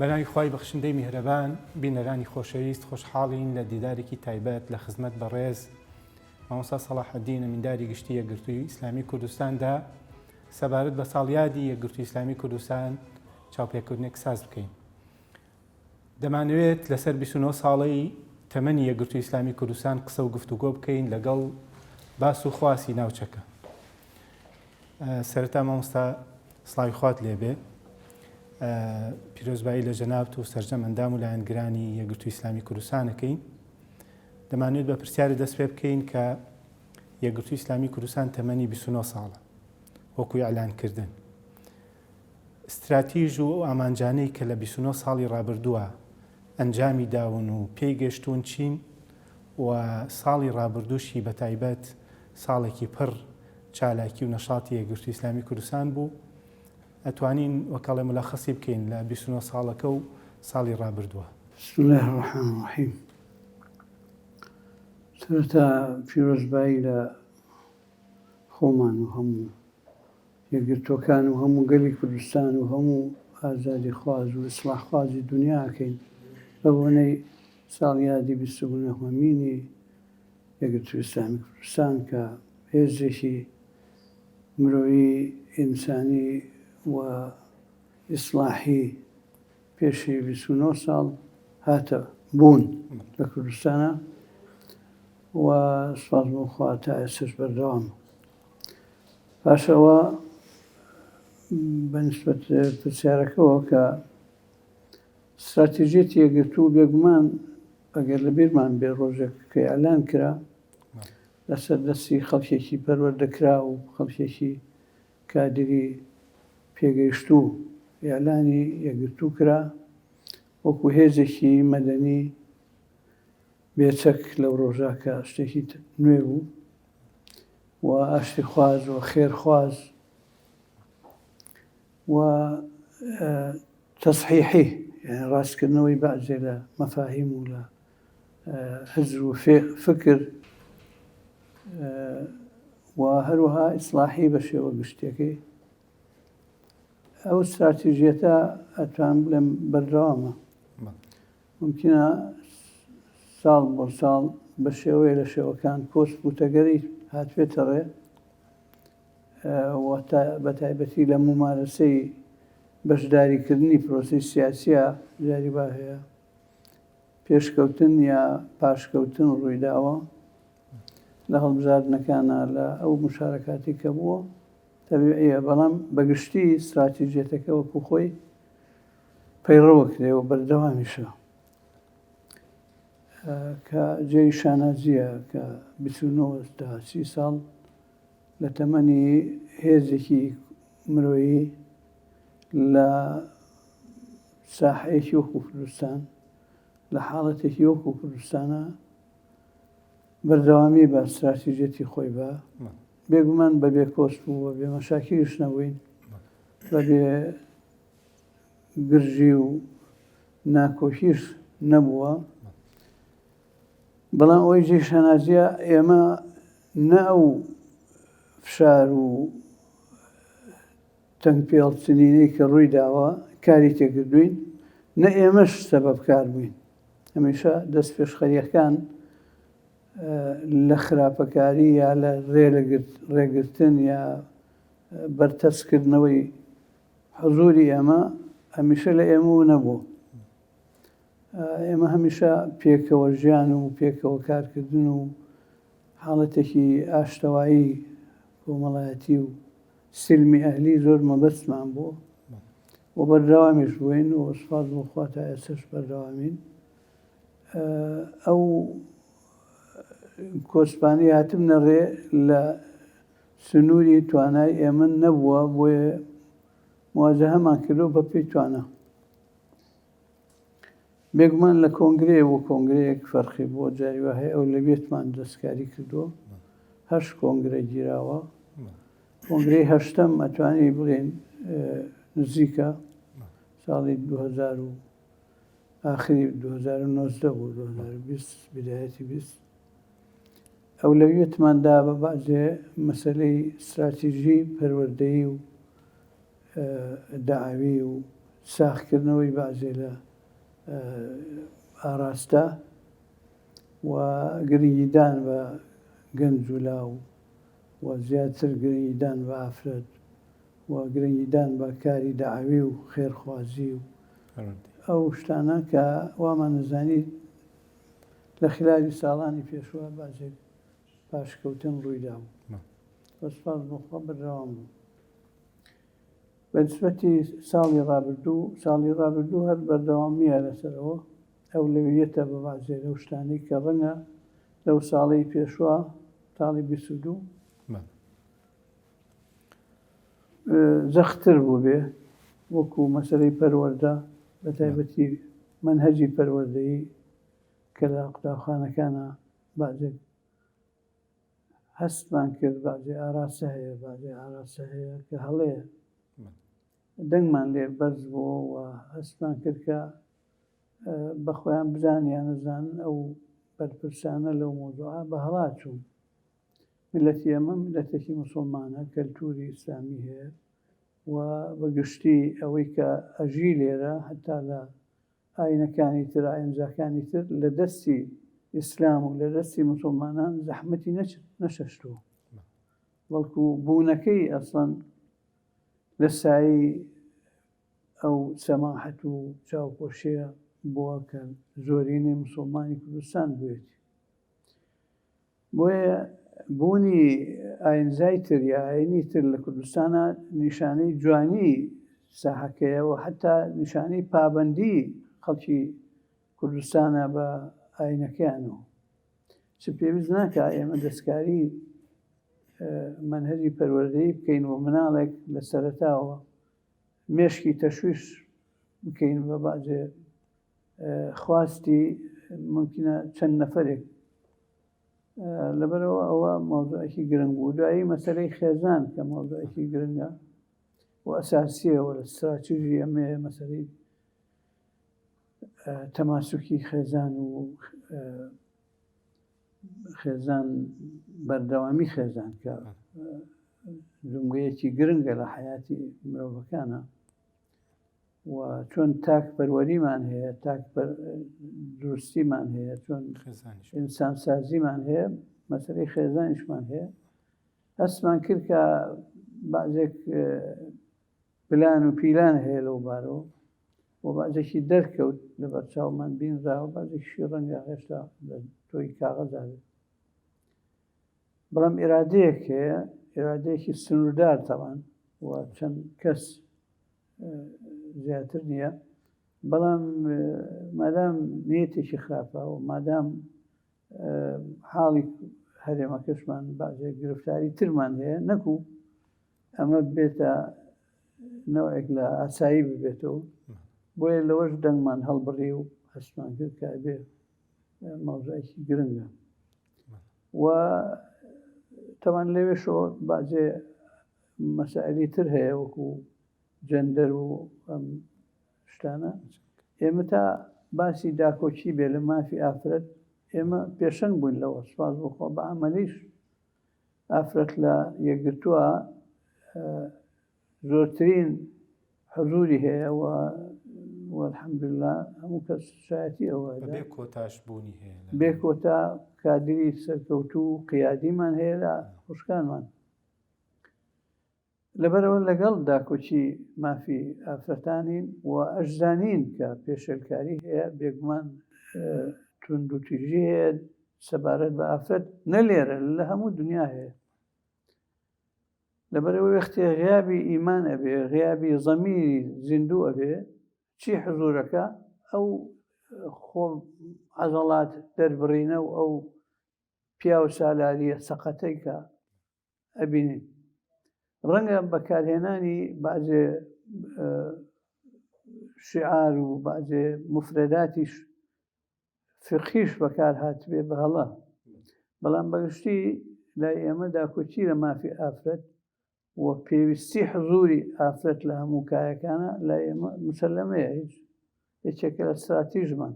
بەناوی خوای بەخشندەی میهرەبان بینەرانی خۆشەویست خۆشحاڵین لە دیدارێکی تایبەت لە خزمەت بەڕێز مامۆستا سەڵاحەدین ئەمینداری گشتی یەکگرتووی ئیسلامی کوردستاندا سەبارەت بە ساڵیادی یەکگرتووی ئیسلامی کوردستان چاوپێکردنێک ساز بکەین. دەمانەوێت لەسەر 29 ساڵەی تەمەنی یەکگرتووی ئیسلامی کوردستان قسە و گفتوگۆ بکەین لەگەڵ باس و خواسی ناوچەکە. سەرەتا مامۆستا سڵاوی خوات لێبێ پیرۆزبایی لە جەنابت و سەرجەم ئەندام و لایەنگرانی یەکگرتووی ئیسلامی کوردستانەکەین. دەمانەوێت بە پرسیارێ دەست پێ بکەین کە یەکگرتووی ئیسلامی کوردستان تەمەنی 29 ساڵە وەکو ئیعلانکردن ستراتیژ و ئەو ئامانجانەی کە لە 29 ساڵی ڕابردووە ئەنجامی داون و پێی گەشتوون چین و ساڵی ڕابردووشی بە تایبەت ساڵێکی پڕ چالاکی و نەشاتی یەکگرتووی ئیسلامی کوردستان بوو ئەتوانین وەکەڵێ ملەخەسی بکەین لە 29 ساڵەکە و ساڵی ڕابردووە. بسم اللە الرحمن الرحیم سەرەتا پیرۆزبایی لە خۆمان و هەموو یەکگرتووەکان و هەموو گەلی کوردستان و هەموو ئازادیخواز و ئیسڵاحخوازی دونیا ئەکەین بە بۆنەی ساڵیادی بیست و نۆهەمینی یەکگرتووی ئیسلامی کوردستان کە هێزێکی مرۆیی ئینسانی و ئیسڵاحی پێشی 29 ساڵ هاتە بوون لە کوردستانا و سوپاس بۆ خوا تا ئێستاش بەردەوامە. پاش ئەوە بە نیسبەت پرسیارەکەوە کە ستراتیژیەتی یەکگرتوو بێگومان ئەگەر لە بیرمان بێ ڕۆژێک کە ئیعلان کرا لەسەر دەستی خەڵکێکی پەروەردەکرا و خەڵکێکی کادری پێگەیشتوو ئیعلانی یەکگرتوو کرا وەکو هێزێکی مەدەنی بێچەک لەو ڕۆژە کە شتێکی نوێ بوو و ئاشتیخواز و خێرخواز و تەسحیحی یعنی ڕاستکردنەوەی بەعزێ لە مەفاهیم و لە هزر و فکر و هەروەها ئیسلاحی بە شێوە گشتیەکەی ئەو ستراتیژیەتە ئەتوان بڵێم بەردەوامە ممکنە ساڵ بۆ ساڵ بە شێوەیە لە شێوەکان کۆسپ و تەگەری هاتبێتە ڕێ بە تایبەتی لە ممارەسەی بەشداریکردنی پرۆسی سیاسیە جاری وا هەیە پێشکەوتن یا پاشکەوتن ڕوویداوە لە هەڵبژاردنەکانە لە ئەو مشارەکاتی کە بووە تەبیعیە بەڵام بەگشتی ستراتیژیەتەکە وەکو خۆی پەیڕەوەکرێ و بەردەوامیشە کە جێی شانازیە کە 29 تا 30 ساڵ لە تەمەنی هێزێکی مرۆیی لە ساحەیەکی وەکو کوردستان لە حاڵەتێکی وەکو کوردستانە بەردەوامی بە ستراتیژیەتی خۆی بە بێگومان بە بێ کۆسپ و بە بێ مەشاکیلیش نەبووین بە بێ گرژی و ناکۆکیش نەبووە بەڵام ئەوەی جێی شانازیە ئێمە نە ئەو فشار و تەنگ پێڵچنینەی کە ڕووی داوە کاری تێکردوین نە ئێمەش سەبەبکار بووین هەمیشە دەست پێشخەریەکان لە خراپەکاری یا لە ڕێگرتن یا بەرتەسکردنەوەی حزوری ئێمە هەمیشە لە ئێمەوە نەبوو ئێمە هەمیشە پێکەوە ژیان و پێکەوە کارکردن و حاڵەتێکی ئاشتەوایی کۆمەڵایەتی و سلمی ئەهلی زۆر مەبەستمان بوو و بەردەوامیش بووین و سوپاس بۆ خوا تا ئێستاش بەردەوامین ئەو کۆسپانی هاتبنە ڕێ لە سنووری توانای ئێمە نەبووە بۆیە مواجهەمان کردو بە پێی توانا بێگومان لە کۆنگرەیە بۆ کۆنگرەیەک فەرقی بۆ جاری وا هەیە ئەولەویەتمان دەستکاری کردووە هەشت کۆنگرە گیراوە کۆنگرەی هەشتەم ئەتوانی بڵێن نزیکە ساڵی 2000 و ئاخری 2019 بوو 2020 بدایەتی 20 ئەولەویەتمان دا بە بەعزێ مەسەلەی ستراتیژی پەروەردەیی و دەعەوی و. ساغکردنەوەی بەعزێ لە ئاراستە و گرنگیدان بە گەنج و لاو و زیاتر گرنگیدان بە ئافرەت و گرنگیدان بە کاری دەعەوی و خێرخوازی و ئەو شتانە کە وامان نەزانی لە خلالی ساڵانی پێشوە بازێک پاشکەوتن ڕوویدا بوو بە سپاس بۆ خوا بەردەوام بوو. بە نسبەتی ساڵی ڕابردوو، ساڵی ڕابردوو هەر بەردەوامییە لەسەر ئەوە، ئەولەوییەتە بە بەعزێ لەو شتانەی کە ڕەنگە لەو ساڵەی پێشوە، ساڵی 22، زەختتر بووبێ، وەکو مەسەلەی پەروەردە، بە تایبەتی مەنهەجی پەروەردەیی کە لە قوتابخانەکانا بەعزێک هەستمان کرد بەعزێ ئاراستە هەیە، بەعزێ ئاراستە هەیە کە هەڵەیە. دەنگمان لێ بەرز بووە و هەستمان کرد کە بە خۆیان بزان یان نەزانن ئەو بەرپرسانە لەو مەوزوعە بە هەڵا چوون. میللەتی ئێمە میللەتێکی موسڵمانە، کەلتووری ئیسلامی هەیە و بە گشتی ئەوەی کە ئەژی لێرە هەتا لە ئاینەکانی تر، ئاینزاکانی تر لە دەستی ئیسلام و لە دەستی موسڵمانان زەحمەتی نەچەشتووە، بەڵکو بوونەکەی ئەسڵەن لە سایەی ئەو سەماحەت و چاوپۆشیە بووە کە زۆرینەی موسڵمانی کوردستان بوویەتی. بۆیە بوونی ئاینزای تر یا ئاینی تر لە کوردستانا نیشانەی جوانی ساحەکەیە و حەتا نیشانەی پابەندی خەڵکی کوردستانە بە ئاینەکەیانەوە. چ پێویست ناکا ئێمە دەستکاری مەنهەجی پەروەردەیی بکەین و مناڵێک لە سەرەتاوە مێشکی تەشویش بکەین بە بەعزێ خواستی ممکنە چەند نەفەرێک لەبەرەوە ئەوە مەوزوعێکی گرنگ بوو دوایی مەسەلەی خێزان کە مەوزوعێکی گرنگە و ئەساسیە و لە ستراتیژی ئەمەیە مەسەلەی تەماسوکی خێزان و خێزان بەردەوامی خێزان کە جومگەیەکی گرنگە لە حیاتی مرۆڤەکانە و چۆن تاک پەروەریمان هەیە تاک دروستیمان هەیە چۆن ئینسانسازیمان هەیە مەسەلەی خێزانیشمان هەیە هەستمان کرد کە بەعزێک پلان و پیلان هەیە لەو بارەوە و بەعزێکی دەرکەوت لە بەرچاومان بینراوە بەعزێکشی ڕەنگە هێشتا لە تۆی کاغەزا بێت بەڵام ئیرادەیەک هەیە ئیرادەیەکی سنووردار تەوان و چەند کەس زیاتر نییە بەڵام مادام نیەتێکی خراپە و مادام حاڵی هەرێمەکەشمان بازێک گرفتاری ترمان هەیە نەکو ئەمە بێتە نەوەک لە ئاسایی ببێتەوە بۆیە لەوەش دەنگمان هەڵبڕی و هەستمان کرد کە بێ مەوزوعێکی گرنگە و تەوان لەوێشەوە بازێ مەسائلی تر هەیە وەکو جەندەر و ئەم شتانە ئێمە تا باسی داکۆکی بێ لە مافی ئافرەت ئێمە پێشەنگ بووین لەوە سوپاس بۆ خوا بە عەمەلیش ئافرەت لە یەکگرتووە زۆرترین حزوری هەیە و والحمدلله هەموو کەس شایەتی ئەوە بێ کۆتاش بوونی هەیە بێ کۆتا کادری سەرکەوتوو و قیادیمان هەیە لە خوشکانمان لەبەرئەوە لەگەڵ داکۆکی مافی ئافرەتانین و ئەشزانین کە پێشێلکاری هەیە، بێگومان توندوتیژی هەیە سەبارەت بە ئافرەت نە لێرە لە هەموو دنیا هەیە. لەبەرئەوەی وەختێ غیابی ئیمان ئەبێ، غیابی زەمیری زیندوو ئەبێ، چی حزوورەکە ئەو خۆ عەزەڵات دەربڕینە و ئەو پیاو سالاریە سەقەتەی کە ئەبینین ڕەنگە بەکارهێنانی بەعزێ شعار و بەعزێ مفرەداتیش فقهیش بەکار هاتبێ بە هەڵە بەڵام بەگشتی لای ئێمە داکۆکی لە مافی ئافرەت و پێویستی حزوری ئافرەت لە هەموو کایەکانە لای ئێمە مسەلەمەیە هیچ یەکێکە لە ستراتیژمان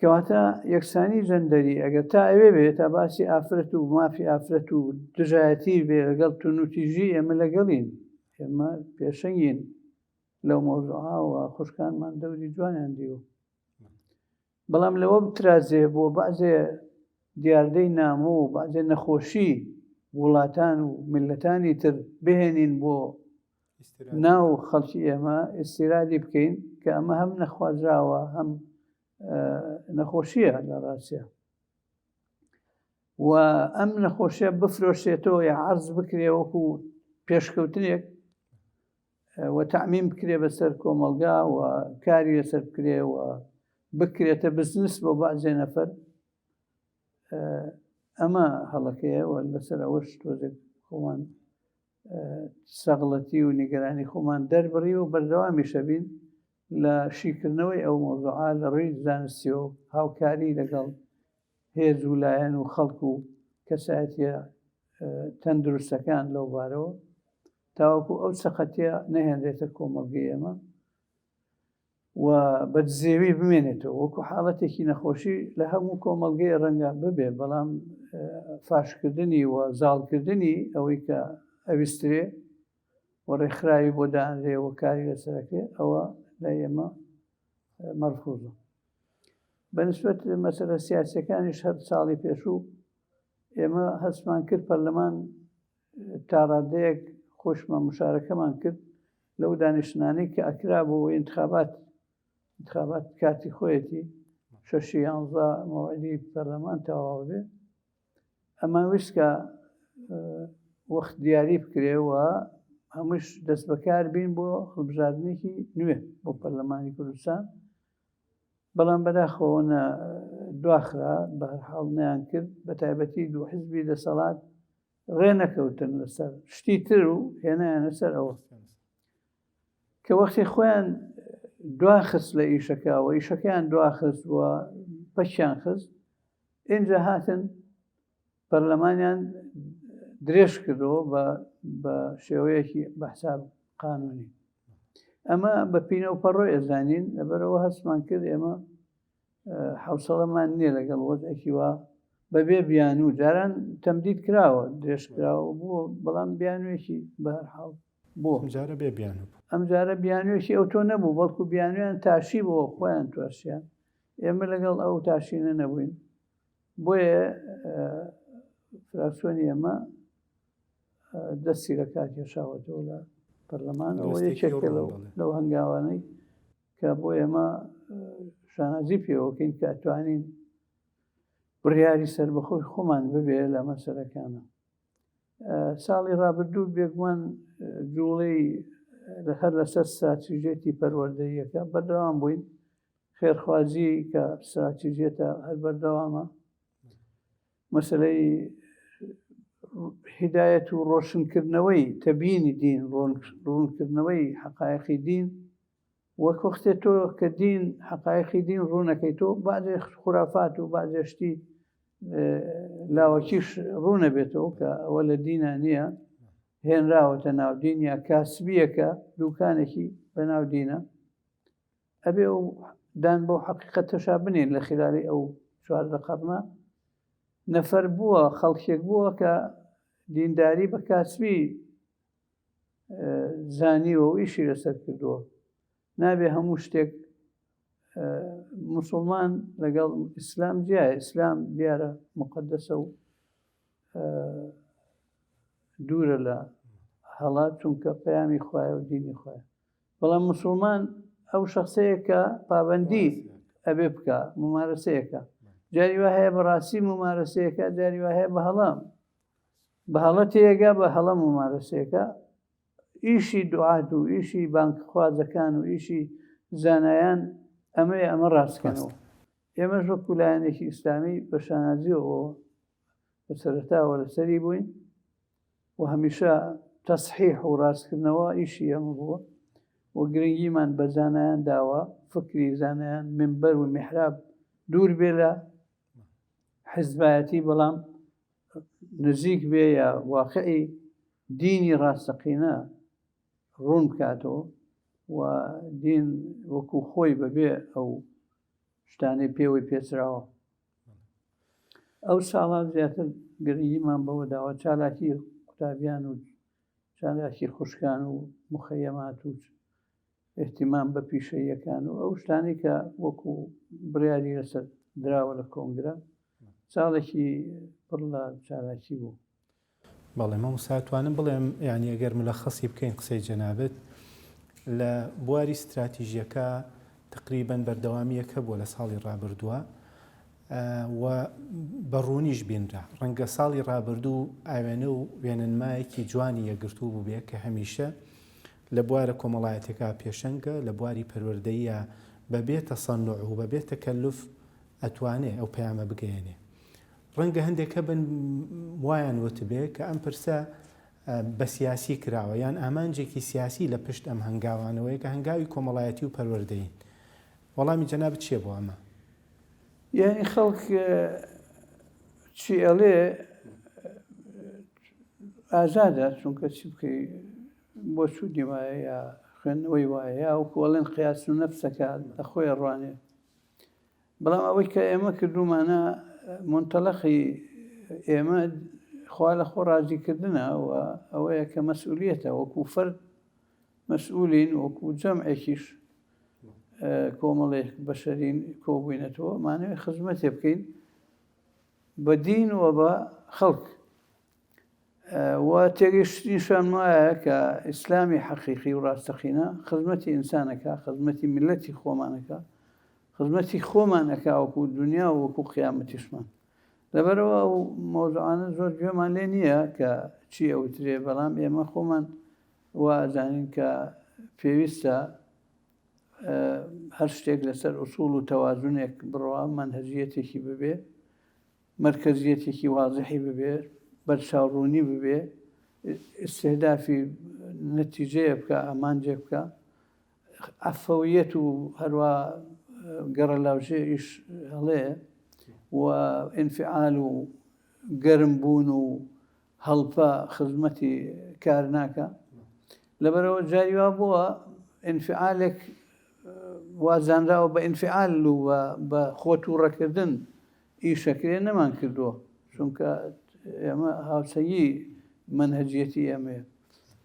کەواتە یەکسانی جەندەری ئەگەر تا ئەوێ بێ تا باسی ئافرەت و مافی ئافرەت و دژایەتی بێ لەگەڵ توندوتیژی ئێمە لەگەڵین ئێمە پێشەنگین. لەو مەوزوعە و خوشکانمان دەوری جوانیان دیوە. بەڵام لەوە بترازێ بۆ بەعزێ دیاردەی نامۆ و بەعزێ نەخۆشی وڵاتان و میللەتانی تر بهێنین بۆ ناو خەڵکی ئێمە ئیستیرادی بکەین کە ئەمە هەم نەخوازراوە هەم نەخۆشیە لە ڕاستە و ئەم نەخۆشیە بفرۆشێتەوە یا عرض بکرێ وەکو پێشکەوتنێک و تەعمیم بکرێ بەسەر کۆمەڵگا و کاری لەسەر بکرێ و بکرێتە بزنس بۆ بەعزێ نەفەر ئەمە هەڵەکەیە و لەسەر ئەوەش تۆزێک خۆمان سەغڵەتی و نیگەرانی خۆمان دەربڕی و بەردەوامیشە بین لە شیکردنەوەی ئەو مەوزوعە لە ڕووی زانستیەوە هاوکاری لەگەڵ هێز و لایەن و خەڵک و کەسایەتیە تەندروستەکان لەو بارەوە تاوەکو ئەو سەقەتیە نەهێنرێتە کۆمەڵگەی ئێمە و بە دزێوی بمێنێتەوە وەکو حاڵەتێکی نەخۆشی لە هەموو کۆمەڵگەی ڕەنگە ببێ بەڵام فاشکردنی و زاڵکردنی ئەوەی کە ئەویسترێ و ڕێکخراوی بۆ دانرێ و کاری لەسەرەکرێ ئەوە لای ئێمە مەرفوزە. بەنسبەت مەسەلە سیاسیەکانیش هەر ساڵی پێشوو ئێمە هەستمان کرد پەرلەمان تاڕادەیەک خۆشمان مشارەکەمان کرد لەو دانیشتنانەی کە ئەکرا بۆ انتخابات انتخابات کاتی خۆیەتی شەشی یانزە مەوعدی پەرلەمان تەواو بێ ئەمان ویست کە وەخت دیاری بکرێ و هەمووش دەست بەکار بین بۆ هەڵبژاردنێکی نوێ بۆ پەرلەمانی کوردستان بەڵام بەداخەوە نە دواخرا بەهەرحاڵ نەیان کرد بە تایبەتی دوو حزبی دەسەڵات ڕێ نەکەوتن لەسەر شتی تر و هێنایانە سەر ئەوە کە وەختی خۆیان دواخست لە ئیشەکە و ئیشەکەیان دواخست و پەکیان خست ئینجا هاتن پەرلەمانیان درێژ کردەوە بە بە شێوەیەکی بە حساب قانونی ئەمە بە پینە و پەڕۆ ئێزانین لەبەرەوە هەستمان کرد ئێمە حوسەڵەمان نییە لەگەڵ وەزعێکی وا بەبێ بیانوو جاران تەمدید کراوە درێژ کراوە بووە بەڵام بیانوێکی بەهەرحاڵ بۆ ئەمجارە بێ بیانوو بوو. ئەمجارە بیانوێکی ئەوتۆ نەبوو بەڵکو بیانویان تاشی بۆ خۆیان تواشیان ئێمە لەگەڵ ئەو تاشینە نەبووین بۆیە فراکسیۆنی ئێمە دەستی لە کار کێشاوەتەوە لە پەرلەمان ئەوە یەکێکە لەو هەنگاوانەی کە بۆ ئێمە شانازی پێوەکەین کە ئەتوانین بڕیاری سەربەخۆی خۆمان ببێ لە مەسەرەکانە ساڵی ڕابردوو بێگومان جوڵەی هەر لەسەر ستراتیژیەتی پەروەردەییەکە بەردەوام بووین خێرخوازی کە ستراتیژیەتە هەر بەردەوامە مەسلەی هیدایەت و ڕۆشنکردنەوەی تەبیینی دین ڕوونکردنەوەی حەقایقی دین وەک وەختێ تۆ کە دین حەقایقی دین ڕوونەکەی تۆ بەعزێ خورافات و بەعزێ شتی لاوەکیش ڕوونەبێتەوە کە ئەوە لە دینا نییە هێنراوەتە ناو دین یا کاسبیەکە دوکانێکی بە ناو دینە ئەبێ و دان بۆ حەقیقەتەشا بنێن لە خلالی ئەو 14 قەرنە نەفەر بووە خەڵکێک بووە کە دینداری بە کاسبی زانیوە و ئیشی لەسەر کردووە نابێ هەموو شتێک مسلمان لەگەڵ ئیسلام جیایە ئیسلام دیارە مقدسە و دوورە لە هەڵا چونکە پەیامی خوایە و دینی خوایە بەڵام مسلمان ئەو شخصەیە کە پابندی ئەبێ بکە ممارەسەیەکە جاری وا هەیە بەڕاستی ممارەسەیەکە جاری وا هەیە بە هەڵام بە هەڵە تێگا بە هەڵە مومارەسەیەکە ئیشی دوعات و ئیشی بانگخوازەکان و ئیشی زانایان ئەمەیە ئەمە ڕاستکەنەوە ئێمەش وەکو لایەنێکی ئیسلامی بە شانازیەوە بە سەرەتاوە لەسەری بووین و هەمیشە تەسحیح و ڕاستکردنەوە ئیشی ئەمە بووە و گرنگیمان بە زانایان داوە فکری زانایان منبەر و میحراب دوور بێ لە حزبایەتی بەڵام نزیک بێ یا واقعی دینی ڕاستەقینە ڕوون بکاتەوە و دین وەکو خۆی بەبێ ئەو شتانەی پێوەی پێچراوە ئەو ساڵە زیاتر گرنگیمان بەوە داوە چالاکی قوتابیان و چالاکی خوشکان و مخەیەمات و. ئیهتیمام بە پیشەییەکان و ئەو شتانەی کە وەکو بڕیاری لەسەر دراوە لە کۆنگرە، ساڵێکی پڕ لە چالاکی بوو. بەڵێ مامۆستا ئەتوانم بڵێم یانی ئەگەر ملەخەسی بکەین قسەی جەنابت لە بواری ستراتیژیەکە تقریبەن بەردەوامیەک هەبووە لە ساڵی ڕابردووە و بە ڕوونیش بینرا ڕەنگە ساڵی ڕابردوو ئاوێنە و وێنەنمایەکی جوانی یەکگرتوو بووبێ کە هەمیشە لە بوارە کۆمەڵایەتەکە پێشەنگە لە بواری پەروەردەیە بەبێ تەسەنوع و بەبێ تەکەلوف ئەتوانێ ئەو پەیامە بگەیەنێ. ڕەنگە هەندێک هەبن وایان وتبێ کە ئەم پرسە بە سیاسی کراوە یان ئامانجێکی سیاسی لە پشت ئەم هەنگاوانەوەیە کە هەنگاوی کۆمەڵایەتی و پەروەردەیین. وەڵامی جەنابت چییە بۆ ئەمە؟ یانی خەڵک چی ئەڵێ ئازادە چونکە چی بکەی بۆچوونی وایە یا خوێندنەوەی وایە یا وەکو ئەڵێن قیاس و نەفسەکە لە خۆی ئەڕوانێ بەڵام ئەوەی کە ئێمە کردوومانە مونتەلەقی ئێمە خوا لە خۆ ڕازیکردنە و ئەوەیە کە مەسئولیەتە وەکو فەرد مەسئولین وەکو جەمعێکیش کۆمەڵێک بەشەرین کۆبووینەتەوە مانەوەی خزمەتێ بکەین بە دین و بە خەڵک و تێگەیشتنیشان وایە کە ئیسلامی حەقیقی و ڕاستەقینە خزمەتی ئینسانەکە خزمەتی میللەتی خۆمانەکە خزمەتی خۆمان ئەکا وەکو دنیا و وەکو قیامەتیشمان لەبەرەوە ئەو مەوزوعانە زۆر گوێمان لێ نییە کە چی ئەوترێ بەڵام ئێمە خۆمان وا ئەزانین کە پێویستە هەر شتێک لەسەر ئوسوڵ و تەوازنێک بڕوا مەنهەجیەتێکی ببێ مەرکەزیەتێکی وازحی ببێ، بەرچاوڕوونی ببێ، ئیستیهدافی نەتیجەیە بکا، ئامانجێک بکا، عەفەویەت و هەروا گەڕەلاوژێ ئیش هەڵەیە و ئینفعال و گەرم بوون و هەڵپە خزمەتی کار ناکا. لەبەرئەوە جاری وا بووە ئینفعالێک وا زانراوە بە ئینفعال و بە خۆ تووڕەکردن ئیشەکرێ نەمان کردووە چونکە ئێمە هاوسەنگی مەنهەجیەتی ئێمەیە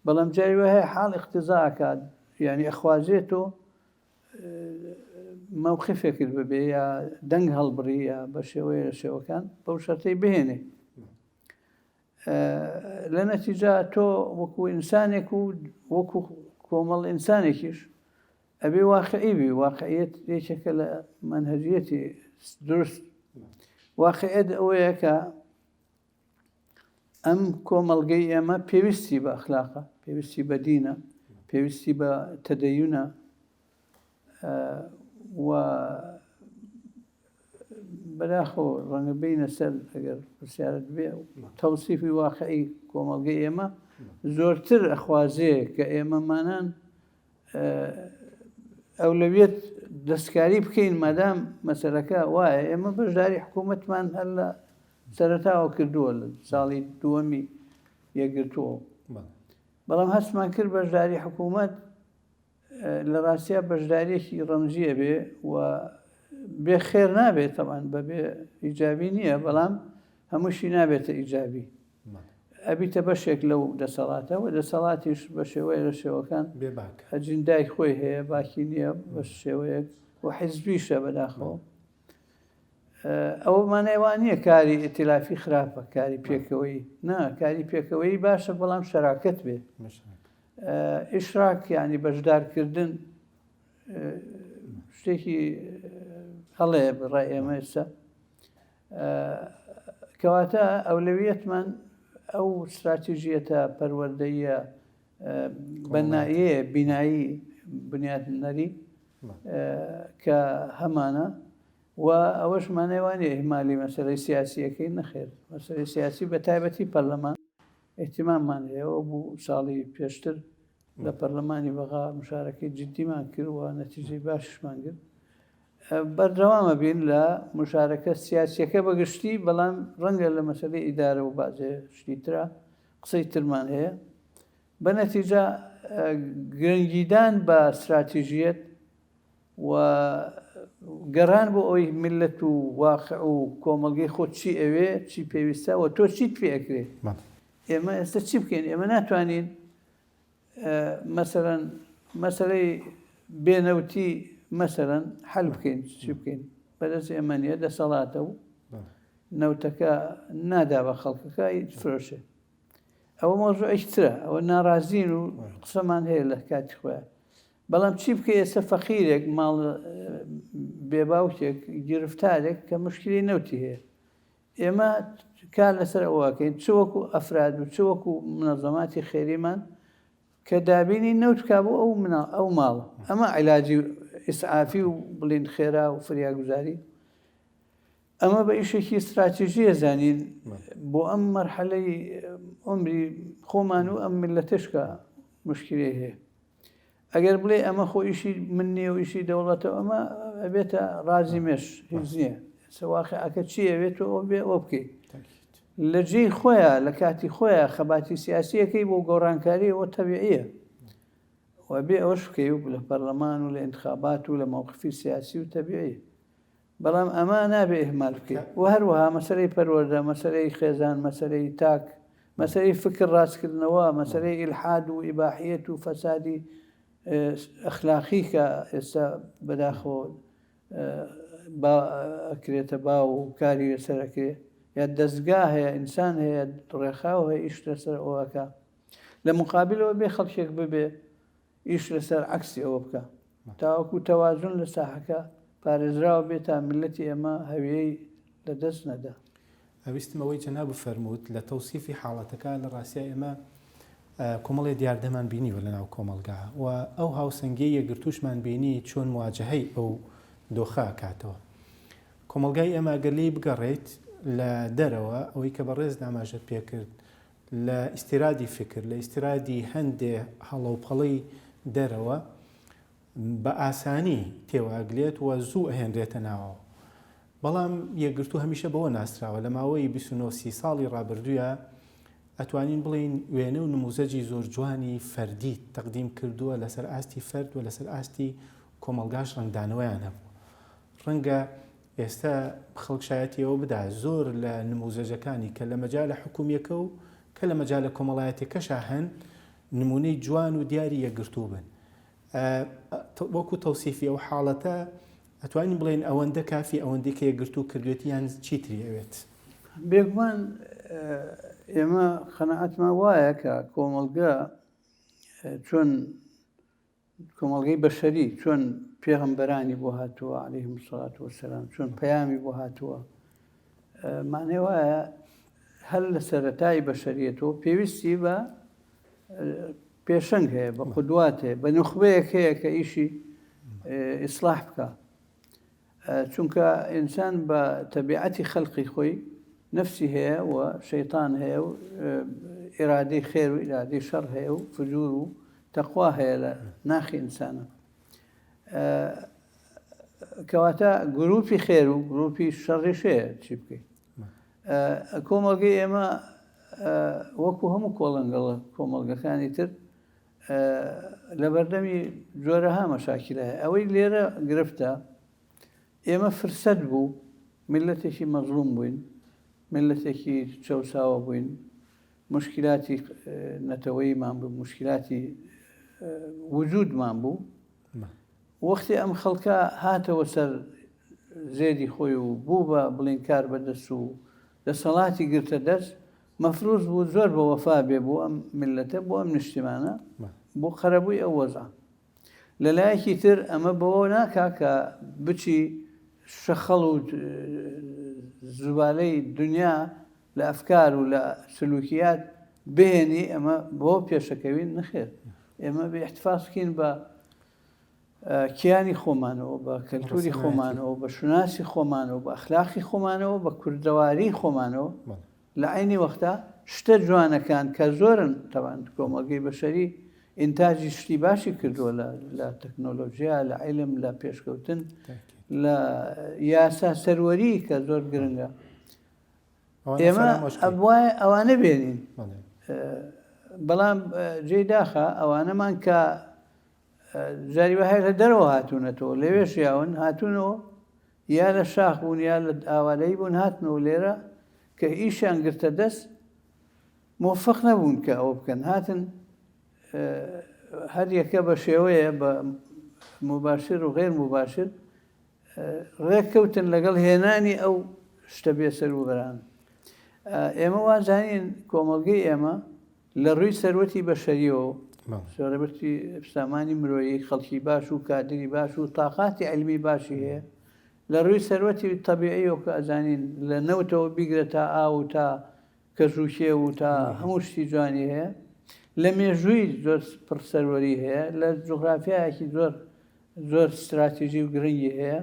بەڵام جاری وا هەیە حاڵ اقتضا ئەکات یعنی ئەخوازێت تۆ مەوقفێکت ببێ یا دەنگ هەڵبڕی یا بە شێوەیە لە شێوەکان بەو شەرتەی بهێنێ لە نەتیجا تۆ وەکو ئینسانێک و وەکو کۆمەڵ ئینسانێکیش ئەبێ واقعی بی واقعیت یەکێکە لە مەنهەجیەتی دروست واقعیت ئەوەیە کە ئەم کۆمەڵگەی ئێمە پێویستی بە ئەخلاقە پێویستی بە دینە پێویستی بە تەدەیونە و بەداخەوە ڕەنگە بینە سەر ئەگەر پرسیارت بێ تەوسیفی واقعی کۆمەڵگەی ئێمە زۆرتر ئەخوازێ کە ئێمەمانان ئەولەویەت دەستکاری بکەین مادام مەسەلەکە وایە ئێمە بەشداری حکوومەتمان هەر لە سەرەتاوە کردووە لە ساڵی دووەمی یەکگرتووە بەڵام هەستمان کرد بەشداری حکوومەت لە ڕاستیا بەشداریەکی ڕەمزیە بێ و بێ خێر نابێت تەوان بەبێ ئیجابی نییە بەڵام هەمووشی نابێتە ئیجابی ئەبیتە بەشێک لەو دەسەڵاتە و دەسەڵاتیش بە شێوەیە لە شێوەکان ئەجیندای خۆی هەیە باکی نییە بە شێوەیەک و حیزبیشە بەداخەوە ئەوە مانای وا نییە کاری ئیتیلافی خراپە کاری پێکەوەی نا کاری پێکەوەی باشە بەڵام شەراکەت بێ ئیشراک ینی بەشدارکردن شتێکی هەڵەیە بڕای ئێمە ئێستا کەواتە ئەولەویەتمان ئەو ستراتیژیەتە پەروەردەییە بەنایەیە بینایی بنیاتنەری کە هەمانە و ئەوەش مانای وانە ئیهمالی مەسەلەی سیاسیەکەی نەخێر مەسەلەی سیاسی بە تایبەتی پەرلەمان ئیهتیماممان هەیە ئەو بوو ساڵی پێشتر لە پەرلەمانی بەغا مشارەکەی جدیمان کرد و نەتیجەی باشیشمان گرت بەردەوامە بین لە مشارەکە سیاسیەکە بە گشتی، بەڵام ڕەنگە لە مەسەلەی ئیدارە و بەعزێ شتی ترا قسەی ترمان هەیە. بە نەتیجە گرنگیدان بە ستراتیژیەت و گەڕان بۆ ئەوەی میللەت و واقع و کۆمەڵگەی خۆت چی ئەوێ، چی پێویستە و تۆ چیت پێ ئەکرێ. ئێمە ئێستا چی بکەین؟ ئێمە ناتوانین مەسەلەن مەسەلەی. بێ نەوتی مەسەلەن حەل بکەین چی بکەین بەدەست ئێمە نییە دەسەڵاتە و نەوتەکە نادا بە خەڵکەکە فرۆشێ ئەوە مەوزوعێکی ترە ئەوە ناڕازین و قسەمان هەیە لە کاتی خۆیان بەڵام چی بکە ئێستا فەقیرێک ماڵ بێباوکێک گرفتارێک کە مشکلی نەوتی هەیە ئێمە کار لەسەر ئەوەکەین چ وەکو ئەفراد و چ وەکو منەزەماتی خێریمان کە دابینی نەوت بکا بۆ ئەو مناڵ ئەو ماڵە ئەمە عیلاجی ئیسعافی و بڵین خێرا و فریاگوزاری ئەمە بە ئیشێکی استراتیژیە زانین بۆ ئەم مەرحەلەی عمری خۆمان و ئەم میلەتەش کە مشکلەی هەیە ئەگەر بڵێ ئەمە خۆ ئیشی من نییە و ئیشی دەوڵەتە ئەمە ئەبێتە ڕازی مێش هیچ نییە سەواقعەکە چی ئەوێت تۆ ئەو بێ ئەو بکەیت لە جێی خۆیا، لە کاتی خۆیا خەباتی سیاسییەکەی بۆ گۆڕانکاری ئەوە تەبیعییە و ئەبێ ئەوەش بکەی و لە پەرلەمان و لە ئینتخابات و لە مەوقفی سیاسی و تەبیعی. بەڵام ئەمە نابێ ئیهمال بکەی و هەروەها مەسەلەی پەروەردە، مەسەلەی خێزان، مەسەلەی تاک، مەسەلەی فکر ڕاستکردنەوە، مەسەلەی ئیلحاد و ئیباحیەت و فەسادی ئەخلاقی کە ئێستا بەداخەوە با ئەکرێتە باو و کاری لەسەر ئەکرێ یا دەزگا هەیە ئینسان هەیە ڕێکخراو هەیە ئیش لەسەر ئەوە ئەکا لە مقابلەوە بێ خەڵکێک ببێ ئیش لەسەر عەکسی ئەوە بکە تاوەکو تەوازن لە ساحەکە پارێزراوە بێت تا میللەتی ئێمە هەویەی لە دەست نەدا. ویستم ئەوەی جەنابت فەرمووت لە تەوسیفی حاڵەتەکە لە ڕاستیا ئێمە کۆمەڵێ دیاردەمان بینیوە لە ناو کۆمەڵگا و ئەو هاوسەنگیەی یەکگرتووشمان بینی چۆن مواجەهەی ئەو دۆخە ئەکاتەوە. کۆمەڵگای ئێمە گەر لێی بگەڕێیت لە دەرەوە ئەوەی کە بەڕێزت ئاماژەت پێکرد لە ئیستیرادی فکر، لە ئیستیرادی هەندێ هەڵەوپەڵەی دەرەوە بە ئاسانی تێوەئەگلێت و زوو ئەهێنرێتە ناوەوە. بەڵام یەکگرتوو هەمیشە بەوە ناسراوە لە ماوەی 29 سی ساڵی ڕابردوویا ئەتوانین بڵێین وێنە و نموزەجی زۆر جوانی فەردی تەقدیم کردووە لەسەر ئاستی فەرد و لەسەر ئاستی کۆمەڵگاش ڕەنگدانەوەیان هەبوو. ڕەنگە ئێستا خەڵک شایەتی ئەوە بدا زۆر لە نموزەجەکانی کە لە مەجالە حکومییەکە و کە لە مەجالە کۆمەڵایەتیەکەشا هەن نمونەی جوان و دیاری یەکگرتوو بن. وەکو تەوسیفی ئەو حاڵەتە ئەتوانین بڵێین ئەوەندە کافی ئەوەندەی کە یەکگرتوو کردوێتی یان چیتری ئەوێت؟ بێگومان ئێمە قەناعەتمان وایە کە کۆمەڵگە چۆن کۆمەڵگەی بەشەری چۆن پێغەمبەرانی بۆ هاتووە عەلەیهم سڵات وسلام چۆن پەیامی بۆ هاتووە مانای وایە هەر لە سەرەتای بەشەریەتەوە پێویستی بە پێشەنگ هەیە، بە قودوات هەیە، بە نوخبەیەک هەیە کە ئیشی ئیسلاح بکا. چونکە ئینسان بە تەبیعەتی خەلقی خۆی نەفسی هەیە و شەیتان هەیە و ئیرادەی خێر و ئیرادەی شەڕ هەیە و فجور و تەقوا هەیە لە ناخی ئینسانە. کەواتە گروپی خێر و گروپی شەڕیش هەیە چی بکەیت. کۆمەڵگەی ئێمە وەکو هەموو کۆڵنگەڵە کۆمەڵگەکانی تر لە بەردەمی جۆرەها مەشاکیلە هەیە ئەوەی لێرە گرفتە ئێمە فرسەت بوو میللەتێکی مەزڵوم بووین میللەتێکی چەوساوە بووین مشکلاتی نەتەوەیمان بوو مشکلاتی وجودمان بوو وەختی ئەم خەڵکە هاتەوە سەر زێدی خۆی و بوو بە بڵین کار بەدەست و دەسەڵاتی گرتە دەست، مەفروز بوو زۆر بە وەفا بێ بۆ ئەم میللەتە، بۆ ئەم نیشتیمانە، بۆ قەرەبووی ئەو وەزعە. لە لایەکی تر ئەمە بەوە ناکا کە بچی شەخەڵ و زوبالەی دنیا لە ئەفکار و لە سلوکیات بهێنی ئەمە بەوە پێشەکەوین، نەخێر ئێمە بێ ئیحتفاز بکەین بە کیانی خۆمانەوە، بە کەلتوری خۆمانەوە، بە شوناسی خۆمانەوە، بە ئەخلاقی خۆمانەوە، بە کوردەواری خۆمانەوە، لە عەینی وەختا شتە جوانەکان کە زۆرن، تەبعەن کۆمەڵگەی بەشەری ئینتاجی شتی باشی کردووە لە تەکنۆلۆژیا، لە عیلم، لە پێشکەوتن، لە یاسا سەروەری کە زۆر گرنگە. ئێمە ئەبوایە ئەوانە بێنین، بەڵام جێی داخە ئەوانەمان کە جاری وا هەیە لە دەرەوە هاتوونەتەوە لەوێ ژیاون هاتوونەوە یا لە شاخ بوون یا لە ئاوارەیی بوون هاتنەوە لێرە کە ئیشیان گرتە دەست مۆفق نەبوون کە ئەوە بکەن هاتن هەر یەکە بە شێوەیە بە مباشر و غیر مباشر ڕێککەوتن لەگەڵ هێنانی ئەو شتە بێسەروبەرانە. ئێمە وازانین کۆمەڵگەی ئێمە لە ڕووی سەروەتی بەشەریەوە سەرەتی سامانی مرۆیی خەڵکی باش و کادری باش و تاقاتی علمی باشی هەیە لە ڕووی سەروەتی تەبیعیەوە کە ئەزانین لە نەوتەوە بیگرە تا ئاو و تا کەژ و کێو و تا هەموو شتی جوانی هەیە لە مێژووی زۆر پڕ سەروەری هەیە لە جوغرافیایەکی زۆر زۆر ستراتیژی و گرنگی هەیە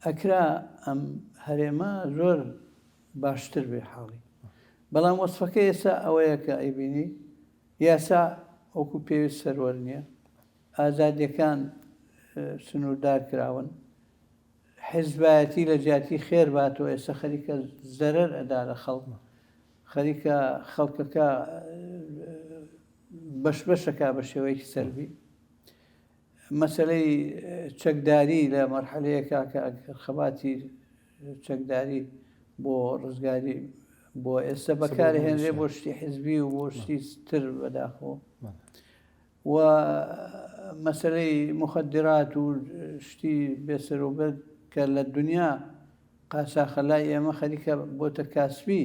ئەکرا ئەم هەرێمە زۆر باشتر بێ حاڵی بەڵام وەسفەکە ئێستا ئەوەیە کە ئەیبینی یاسا وەکو پێویست سەروەر نییە ئازادیەکان سنووردار کراون حیزبایەتی لە جیاتی خێر باتەوە ئێستا خەریکە زەرەر ئەدا لە خەڵک خەریکە خەڵکەکە بەش بەشەکە بە شێوەیەکی سەلبی مەسەلەی چەکداری لە مەرحەلەیەکا کە ئەگەر خەباتی چەکداری بۆ ڕزگاری بۆ ئێستا بەکارهێنرێ بۆ شتی حزبی و بۆ شتی تر بەداخەوە و مەسەلەی مخدرات و شتی بێسەروبەر کە لە دنیا قاچاخە لای ئێمە خەریکە بۆتە کاسبی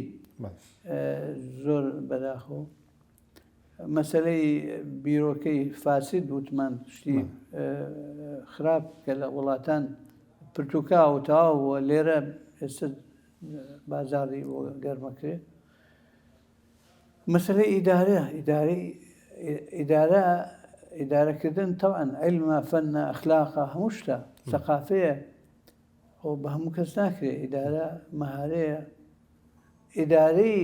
زۆر بەداخەوە مەسەلەی بیرۆکەی فاسد وتمان شتی خراپ کە لە وڵاتان پرتوکا و تەواو بووە لێرە ئێستا بازاڕی بۆ گەرمەکرێ مەسەلەی ئیدارە ئیدارەی ئیدارە ئیدارەکردن تەوان علمە فەنە ئەخلاقە هەموو شتە سەقافەیە خۆ بە هەموو کەس ناکرێ ئیدارە مەهارەیە ئیدارەی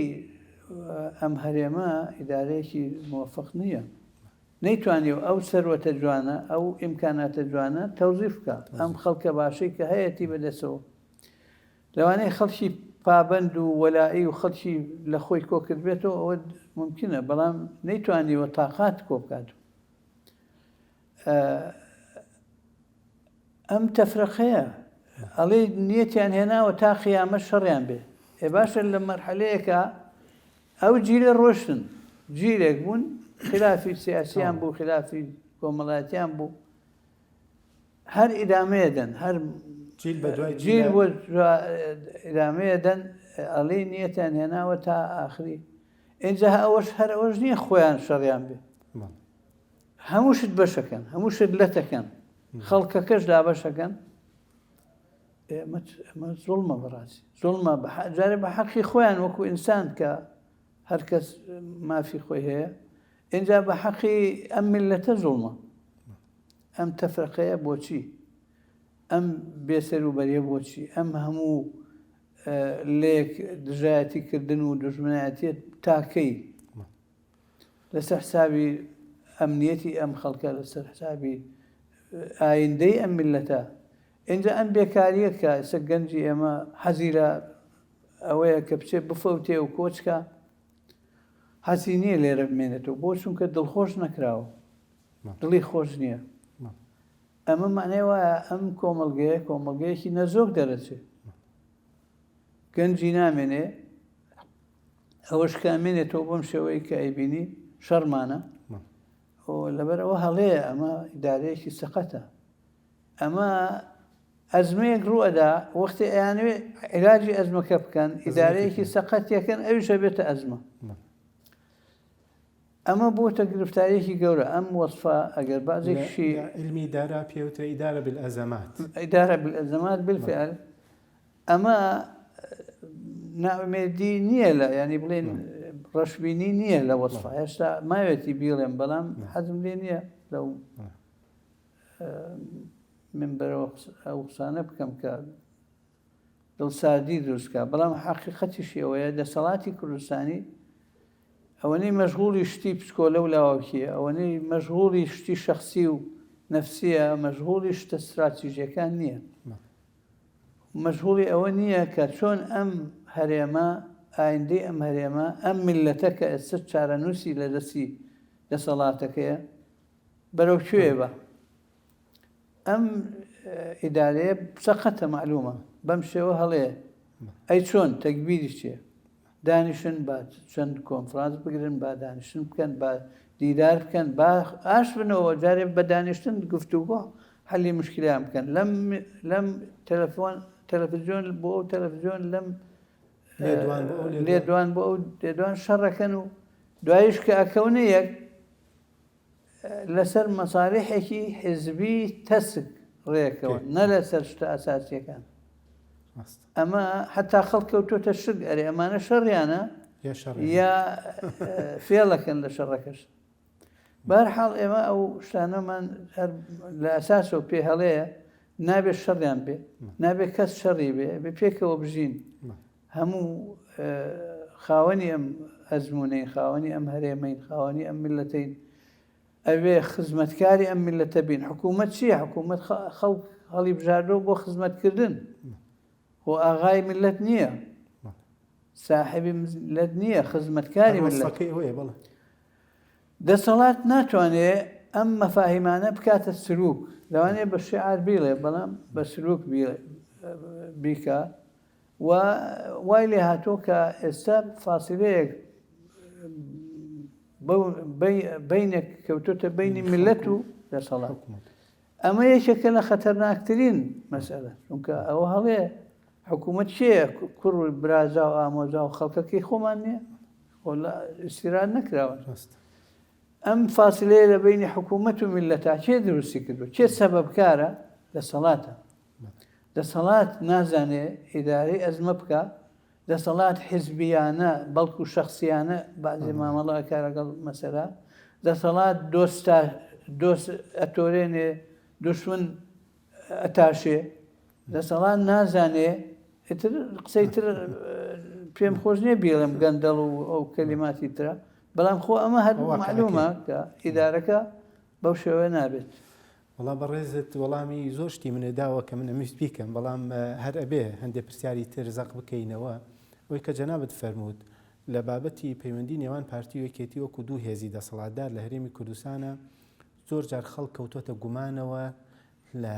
ئەم هەرێمە ئیدارەیەکی مۆفق نییە نەیتوانیوە ئەو سەروەتە جوانە ئەو ئیمکاناتە جوانە تەوزیف بکە ئەم خەڵکە باشەی کە هەیەتی بەدەسەوە لەوانەیە خەڵکی پابەند و وەلائی و خەڵکی لە خۆی کۆکردبێتەوە ئەوە ممکنە بەڵام نەیتوانیوە تاقات کۆ بکات ئەم تەفرەقەیە ئەڵێ نیەتیان هێناوە تا قیامەت شەڕیان بێ ئێ باشە لە مەرحەلەیەکە ئەو جیلە ڕۆشتن جیلێک بوون خلافی سیاسیان بوو خلافی کۆمەڵایەتیان بوو هەر ئیدامەیە دەن هەر جیل بە دوای جیل بۆ ئیدامەیە دەن ئەڵێ نیەتیان هێناوە تا ئاخری ئینجا ئەوەش هەر ئەوەش نییە خۆیان شەڕیان بێ هەموو شت بەشەکەن هەموو شت لەتەکەن خەڵکەکەش دابەشەکەن ئێمە ئەمە زوڵمە بەڕاستی زوڵمە جارێ بە حەقی خۆیان وەکو ئینسان کە هەرکەس مافی خۆی هەیە اینجا بە حەقی ئەم میلەتە زوڵمە ئەم تەفرەقەیە بۆچی ئەم بێسەروبەریە بۆچی ئەم هەموو لێک دژایەتی کردن و دژمنایەتیت تاکەی لەسەر حسابی ئەمنیەتی ئەم خەڵکە لەسەر حسابی ئایندەی ئەم میللەتە ئینجا ئەم بێکاریە کە ئێستا گەنجی ئێمە حەزی لە ئەوەیە کە بچێ بفەوتێ و کۆچکە حەزی نییە لێرە بمێنێتەوە بۆ چونکە دڵخۆش نەکراوە دڵی خۆش نییە ئەمە معنای وایە ئەم کۆمەڵگەیە کۆمەڵگەیەکی نەزۆک دەرەچێت گەنجی نامێنێ ئەوەش کە ئەمێنێتەوە بەم شێوەی کە ئەیبینی شەڕمانە لەبەر ئەوە هەڵەیە ئەمە ئیدارەیەکی سەقەتە ئەمە ئەزمەیەک ڕوئەدا وەختی ئەیانەوێ عیلاجی ئەزمەکە بکەن ئیدارەیەکی سەقەتەکەن ئەویش ئەبێتە ئەزمە ئەمە بۆتە گرفتاریەکی گەورە ئەم وەصفە ئەگەر بازێکشی علمی ئیدارە پێوترە ئیدارە بالئەزەمات ئیدارە بالئەزەمات بالفعل ئەمە نائومێدی نییە لە ینی بڵێن ڕەشبینی نییە لە وەسفا هێشتا ماوێتی بیڵێم بەڵام حەزم لێ نییە لەو من بەرەوە ئەو قسانە بکەم کە دڵساردی دروستکە بەڵام حقیقەتیشی ئەوەیە دەسەڵاتی کوردستانی ئەوەنەی مەشغوڵی شتی پچکۆلە و لاوەکییە، ئەوەنەی مەشغوڵی شتی شەخسی و نەفسییە، مەشغوڵی شتە ستراتیژییەکان نییە. مەشغوڵی ئەوە نییە کە چۆن ئەم هەرێمە، ئایندەی ئەم هەرێمە، ئەم میللەتە کە ئێستا چارەنووسی لە دەستی دەسەڵاتەکەیە، بەرەو کوێ با. ئەم ئیدارەیە سەقەتە مەعلومە، بەم شێوە هەڵەیە. ئەی چۆن؟ تەگبیری چییە؟ دانیشن با چەند کۆنفرانس بگرن، با دانیشتن بکەن، با دیدار بکەن با ئاش بنەوە جارێ بە دانیشتن گفتوگۆ حەلی مشکلیان بکەن لەم لەم تەلەفۆن تەلەفزیۆن بۆ ئەو تەلەفزیۆن لەم لێدوان بۆ ئەو لێدوان شەڕەکەن و دوایش کە ئەکەونە یەک لەسەر مەسالیحێکی حیزبی تەسک ڕێکەوە نە لەسەر شتە ئەساسیەکان ئەمە حتا خەڵک کەوتۆتە شک ئەرێ ئەمانە شەڕیانە یا فێڵەکەن لە شەڕەکەش بەرحاڵ ئێمە ئەو شتانەمان هەر لە ئەساسەوە پێ هەڵەیە نابێت شەڕیان بێ نابێت کەس شەڕی بێ بێ پێکەوە بژین هەموو خاوەنی ئەم ئەزموونەین، خاوەنی ئەم هەرێمەین، خاوەنی ئەم میللەتەین، ئەبێ خزمەتکاری ئەم میللەتە بین. حکوومەت چییە؟ حکوومەت خەڵک هەڵیبژاردووە بۆ خزمەتکردن، خۆ ئاغای میللەت نییە، ساحێبی میللەت نییە، خزمەتکاری میللەت. دەسەڵات ناتوانێ ئەم مەفاهیمانە بکاتە سلوک، لەوانەیە بە شیعار بیڵێ، بەڵام بە سلوک بیکا. و وای لێ هاتووە کە ئێستا فاسیلەیەک بەینێک کەوتۆتە بینی میللەت و دەسەڵات. ئەمە یەکێکە لە خەتەرناکترین مەسەلە، چونکە ئەوە هەڵەیە. حکوومەت کێیە؟ کوڕ و برازا و ئامۆزا و خەڵکەکەی خۆمان نییە؟ خۆ ئیستیراد نەکراون. ئەم فاسیلەیە لە بینی حکوومەت و میللەتا کێ دروستی کردووە؟ کێ سەبەبکارە؟ دەسەڵاتە. دەسەڵات نازانێ ئیدارەی ئەزمە بکا، دەسەڵات حیزبیانە بەڵکو شەخسیانە بەعزێ مامەڵە ئەکا لەگەڵ مەسەلە، دەسەڵات دۆستا دۆست ئەتۆرێنێ دوشمن ئەتاشێ، دەسەڵات نازانێ ئیتر قسەی تر پێم خۆش نییە بیڵێم گەندەڵ و ئەو کەلیماتی ترە، بەڵام خۆ ئەمە هەر مەعلومە کە ئیدارەکە بەو شێوەیە نابێت. وەڵا بەڕێزت وەڵامی زۆر شتی منێ داوە کە من ئەمویست بیکەم بەڵام هەر ئەبێ هەندێ پرسیاری تر زەق بکەینەوە ئەوەی کە جەنابت فەرمووت لە بابەتی پەیوەندی نێوان پارتی و یەکێتی وەکو دوو هێزی دەسەڵاتدار لە هەرێمی کوردستانە زۆر جار خەڵک کەوتۆتە گومانەوە لە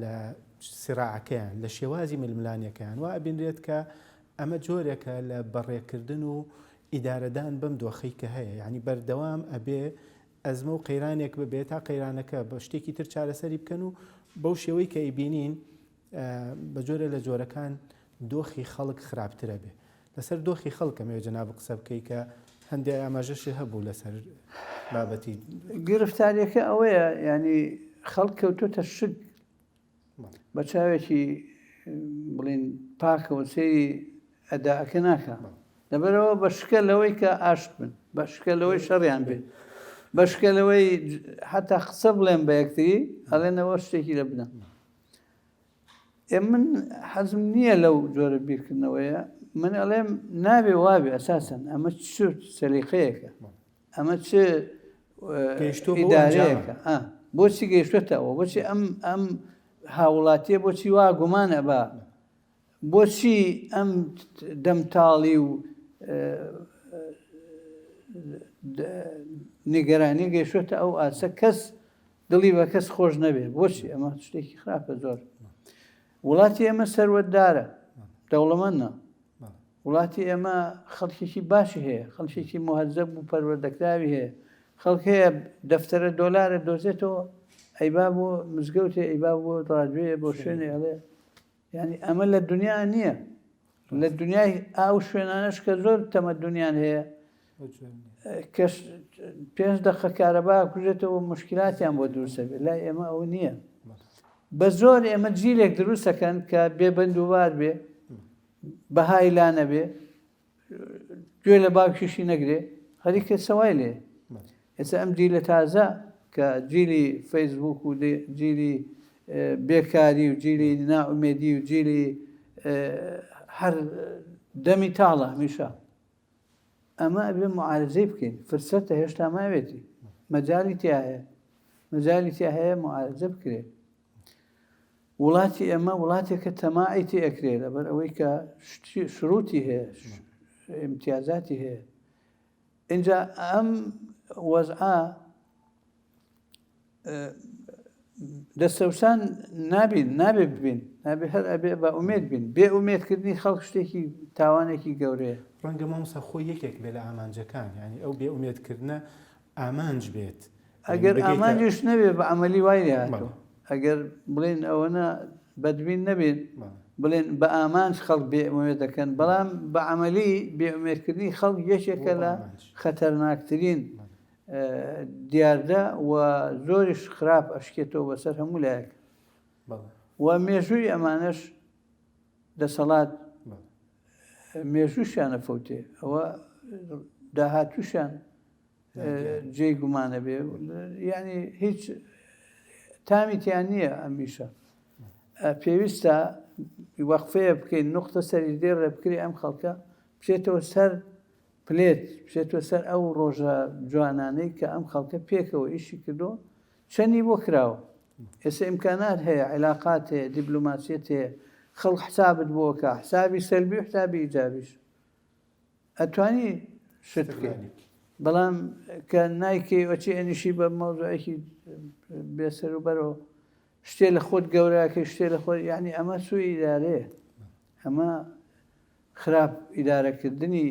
لە سراعەکەیان لە شێوازی ململانێکەیان وا ئەبینرێت کە ئەمە جۆرێکە لە بەڕێکردن و ئیدارەدان بەم دۆخەی کە هەیە یعنی بەردەوام ئەبێ ئەزمە و قەیرانێک ببێت تا قەیرانەکە بە شتێکی تر چارەسەری بکەن و بەو شێوەی کە ئەیبینین بە جۆرە لە جۆرەکان دۆخی خەڵک خراپترە بێ لەسەر دۆخی خەڵک ئەمەوێ جەناب قسە بکەی کە هەندێک ئاماژەشی هەبوو لەسەر بابەتی گرفتاریەکە ئەوەیە ینی خەڵک کەوتۆتە شک بە چاوێکی بڵین پاکەوە سەیری ئەداکە ناکە لەبەرەوە بە شکە لەوەی کە ئاشت بن بە شکە لەوەی شەڕیان بێت بە شکە لەوەی حتا قسە بڵێن بە یەکتری ئەڵێنەوە شتێکی لە بنە ئێ من حەزم نییە لەو جۆرە بیرکردنەوەیە من ئەڵێم نابێ وابێ ئەساسەن ئەمە چ سەلیقەیەکە ئەمە چ ئیدارەیەکە بۆچی گەیشتەوە بۆچی ئەم ئەم هاوڵاتیە بۆچی وا گومان ئەبا بۆچی ئەم دەمتاڵی و نیگەرانی گەیشتە ئەو ئاسە کەس دڵی بە کەس خۆش نەبێ بۆچی ئەمە شتێکی خراپە زۆر وڵاتی ئێمە سەروەتدارە دەوڵەمەندە وڵاتی ئێمە خەڵکێکی باشی هەیە، خەڵکێکی موهەزەب و پەروەردەکراوی هەیە، خەڵک هەیە دەفتەرە دۆلارە دۆزێتەوە ئەیبا بۆ مزگەوتێ ئەیبا بۆ ڕادوێ بۆ شوێنێ ئەڵێ یعنی ئەمە لە دنیا نییە لە دنیای ئاو شوێنانەش کە زۆر تەمەدونیان هەیە کەش پێنج دەقە کارەبا کوژێتەوە مشکلاتیان بۆ دروستە بێت لای ئێمە ئەوە نییە بە زۆر ئێمە جیلێک دروستەکەن کە بێبندوبار بێ بەهای لا نەبێ گوێ لە باوکیشی نەگرێ خەریکە سەوای لێ ئێستا ئەم جیلە تازە کە جیلی فەیسبوک و جیلی بێکاری و جیلی نائومێدی و جیلی هەر دەمی تاڵە هەمیشە ئەمە ئەبێ معالجەی بکەین فرسەتە هێشتا ماوێتی مەجای تیا هەیە مەجای تیا هەیە معالجە بکرێت وڵاتی ئێمە وڵاتێکە تەماعی تێ ئەکرێ لەبەر ئەوەی کە شروتی هەیە امتیازاتی هەیە اینجا ئەم وەزعە دەستەوسان نابین نابێ ببین نابێ هەر ئەبێ بە ئومێد بین بێ ئومێدکردنی خەڵک شتێکی تاوانێکی گەورەیە ڕەنگە مامۆستا خۆی یەکێک بێ لە ئامانجەکان یعنی ئەو بێ ئومێدکردنە. ئامانج بێت. ئەگەر ئامانجیش نەبێ بە عەمەلی وای لێ هاتووە. ئەگەر بڵێین ئەوەنە بەدبین نەبین بڵێن بە ئامانج خەڵک بێ ئومێد دەکەن، بەڵام بە عەمەلی بێ ئومێدکردنی خەڵک یەکێکە لە خەتەرناکترین دیاردە و زۆریش خراپ ئەشکێتەوە بەسەر هەموو لایەک. و مێژووی ئەمانەش دەسەڵات مێژووشیان ئەفەوتێ ئەوە داهاتووشیان جێی گومانە بێ یعنی هیچ تامی تیان نییە ئەمیشە پێویستە وەقفەیە بکەین نقطە سەری دێڕێ بکرێ ئەم خەڵکە بچێتەوە سەر پلێت بچێتەوە سەر ئەو ڕۆژە جوانانەی کە ئەم خەڵکە پێکەوە ئیشی کردو چەندی بۆ کراوە ئێستا ئیمکانات هەیە عیلاقات هەیە دیبلۆماسیەت هەیە خەڵک حسابت بۆ ئەکا حسابی سەلبی و حسابی ئیجابیش ئەتوانی شت بکەی بەڵام کە نایکەی ئەچی ئەنیشی بە مەوزوعێکی بێسەر و بەرەوە شتێ لە خۆت گەوراکەی شتێ لە خۆت یعنی ئەمە سوی ئیدارەیە ئەمە خراپ ئیدارەکردنی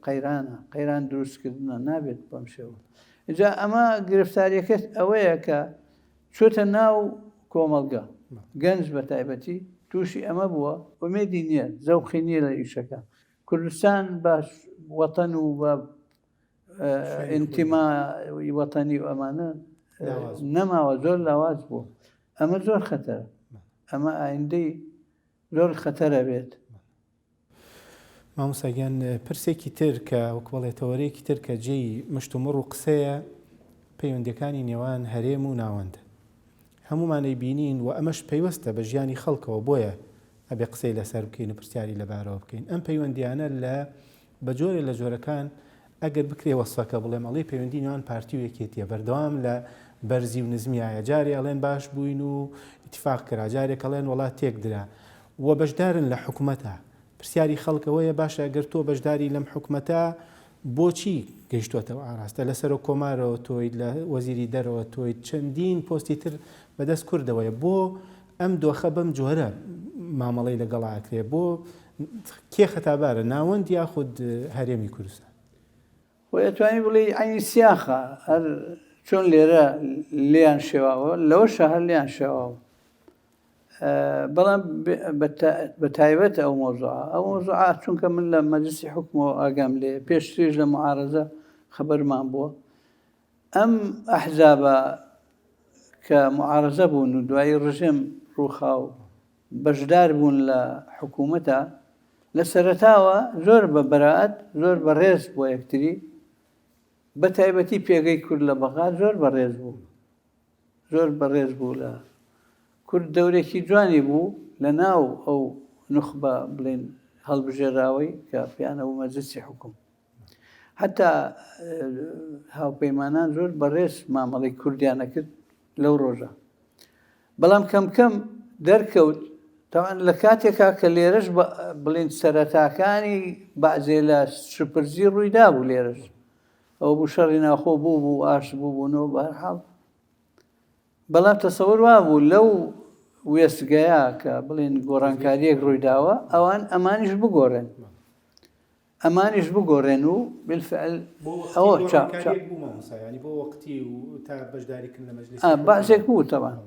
قەیرانە، قەیران دروستکردنە، نابێت بەم شێوە. ئینجا ئەمە گرفتاریەکە ئەوەیە کە چۆتە ناو کۆمەڵگە، گەنج بە تایبەتی تووشی ئەمە بووە، ئومێدی نییە، زەوقی نییە لە ئیشەکە. کوردستان بە وەتەن و بە ئینتیمای وەتەنی و ئەمانە نەماوە، زۆر لاواز بووە. ئەمە زۆر خەتەرە، ئەمە ئایندەی زۆر خەتەرە بێت. مامۆستا گیان پرسێکی تر کە وەک بەڵێ تەوەرەیەکی تر کە جێی مشتومڕ و قسەیە پەیوەندیەکانی نێوان هەرێم و ناوەندە. هەموومان ئەیبینین و ئەمەش پەیوەستە بە ژیانی خەڵکەوە بۆیە ئەبێ قسەی لەسەر بکەین و پرسیاری لەبارەوە بکەین. ئەم پەیوەندیانە لە بە جۆرێ لە جۆرەکان ئەگەر بکرێ وەسفەکە بڵێم ئەڵێی پەیوەندی نێوان پارتی و یەکێتیە بەردەوام لە بەرزی و نزمیایە جارێ ئەڵێن باش بووین و ئیتفاق کرا جارێک ئەڵێن وەڵا تێک درا و بەشدارن لە حکومەتە پرسیاری خەڵک ئەوەیە باشە ئەگەر تۆ بەشداری لەم حکومەتە بۆچی گەیشتوەتە ئەو ئاراستە لە سەرۆک کۆمارەوە تۆیت لە وەزیری دەرەوە تۆیت چەندین پۆستی تر بەدەست کوردەوەیە بۆ ئەم دۆخە بەم جۆرە مامەڵەی لەگەڵا ئەکرێ بۆ کێ خەتابارە ناوەند یاخود هەرێمی کوردستان؟ خۆی ئەتوانی بڵێی عەینی سیاخە هەر چۆن لێرە لێیان شێواوە لەوەشە هەر لێیان شێواوە بەڵام بە تایبەت ئەو مۆزوعە ئەو مۆزوعە چونکە من لە مەجلسی حکومەوە ئاگام لێ پێشتریش لە معارەزە خەبەرمان بووە ئەم ئەحزابە کە معارەزە بوون و دوایی ڕژێم ڕووخا و بەشدار بوون لە حکوومەتە لە سەرەتاوە زۆر بە بەرائەت زۆر بە ڕێز بۆ یەکتری بە تایبەتی پێگەی کورد لە بەغا زۆر بە ڕێز بوو زۆر بە ڕێز بوو لە کورد دەورێکی جوانی بوو لە ناو ئەو نوخبە بڵێن هەڵبژێراوەی کە پێیانە بوو مەجلسی حکوم حتا هاوپەیمانان زۆر بەڕێز مامەڵەی کوردیان ئەکرد لەو ڕۆژە بەڵام کەم کەم دەرکەوت تاوان لە کاتێکا کە لێرەش بڵین سەرەتاکانی بەعزێ لە شپرزی ڕوویدا بوو لێرەش ئەو بوو شەڕی ناخۆ بوو بوو ئاش بوو بوونەوە بەهەرحاڵ بەڵام تەسەور وابوو لەو وێستگەیە کە بڵێن گۆڕانکارییەک ڕوویداوە ئەوان ئەمانیش بگۆڕێن ئەمانیش بگۆڕێن و بالفعل بۆ وەختی ئەوە چا چا گۆڕانکارییەک بوو مامۆستا یانی بۆ وەختی و تا بەشداریکردن لە مەجلیسی ئا حکومەت. بەعزێک بوو تەبعەن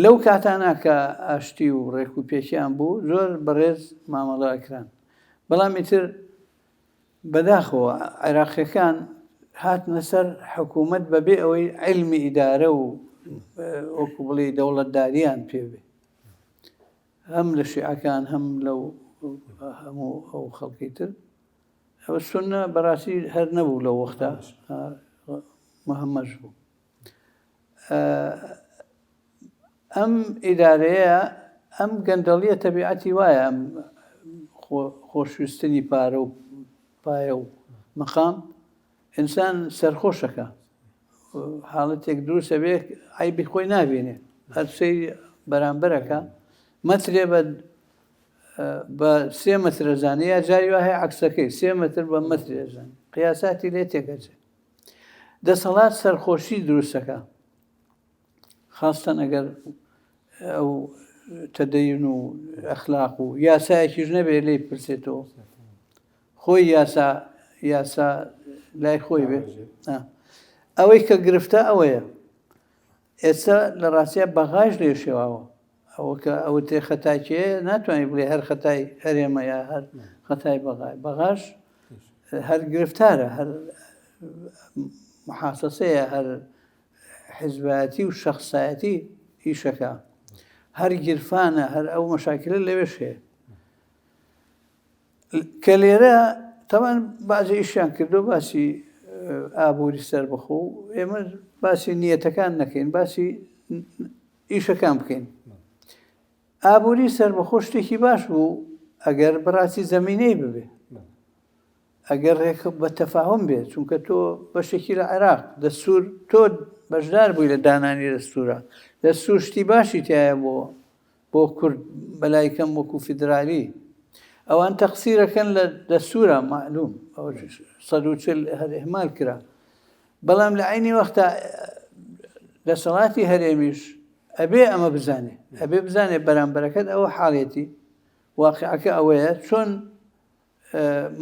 لەو کاتانە کە ئاشتی و ڕێک و پێکیان بوو زۆر بەڕێز مامەڵە ئەکران بەڵام ئیتر بەداخەوە عێراقیەکان هاتنە سەر حکوومەت بەبێ ئەوەی عیلمی ئیدارە و وەکو بڵێی دەوڵەتداریان پێ بێ هەم لە شیعەکان هەم لەو هەموو ئەو خەڵکی تر ئەوە سوننە بەڕاستی هەر نەبوو لەو وەختە مهمەش بوو ئەم ئیدارەیە ئەم گەندەڵیە تەبیعەتی وایە ئەم خۆشویستنی پارە و پایە و مەقام ئینسان سەرخۆشەکە حاڵەتێک دروستە بێ عیبی خۆی نابینێ هەر سەیری بەرامبەرەکە مەترێ بە بە سێ مەترە زانێ یا جاری وا هەیە عەکسەکەی سێ مەتر بە مەترێ زانێ قیاساتی لێ تێکەچێ دەسەڵات سەرخۆشی دروستەکە خاستەن ئەگەر ئەو تەدەین و ئەخلاق و یاسایەکیش نەبێ لێی پرسێتەوە خۆی یاسا یاسا لای خۆی بێت. ئەوەی کە گرفتە ئەوەیە ئێستا لە ڕاستیا بەغاش لێ شێواوە ئەوە کە ئەوترێ خەتای کێیە ناتوانانی بڵێ هەر خەتای هەرێمە یا هەر خەتای بەغای بەغاش هەر گرفتارە هەر محاسەسەیە هەر حزبایەتی و شخصایەتی ئیشەکە هەر گیرفانە هەر ئەو مەشاکلە لەوێش هەیە کە لێرە تەوان بازی ئیشیان کردو باسی ئابووری سەربەخۆ و ئێمە باسی نیەتەکان نەکەین باسی ئیشەکان بکەین. ئابووری سەربەخۆ شتێکی باش بوو ئەگەر بەڕاستی زەمینەی ببێ. ئەگەر ڕێک بە تەفاهم بێ چونکە تۆ بەشێکی لە عێراق دەستور تۆ بەشدار بووی لە دانانی دەستورە دەستور شتی باشی تایە بۆ بۆ کورد بەلای کەم وەکو فیدرالی ئەوان تەقسیرەکەن لە دەستورە معلوم 140 هەر ئهمال کرا بەڵام لە عەینی وەختا دەسەڵاتی هەرێمیش ئەبێ ئەمە بزانێ ئەبێ بزانێ بەرامبەرەکەت ئەوە حاڵێتی واقعەکە ئەوەیە چۆن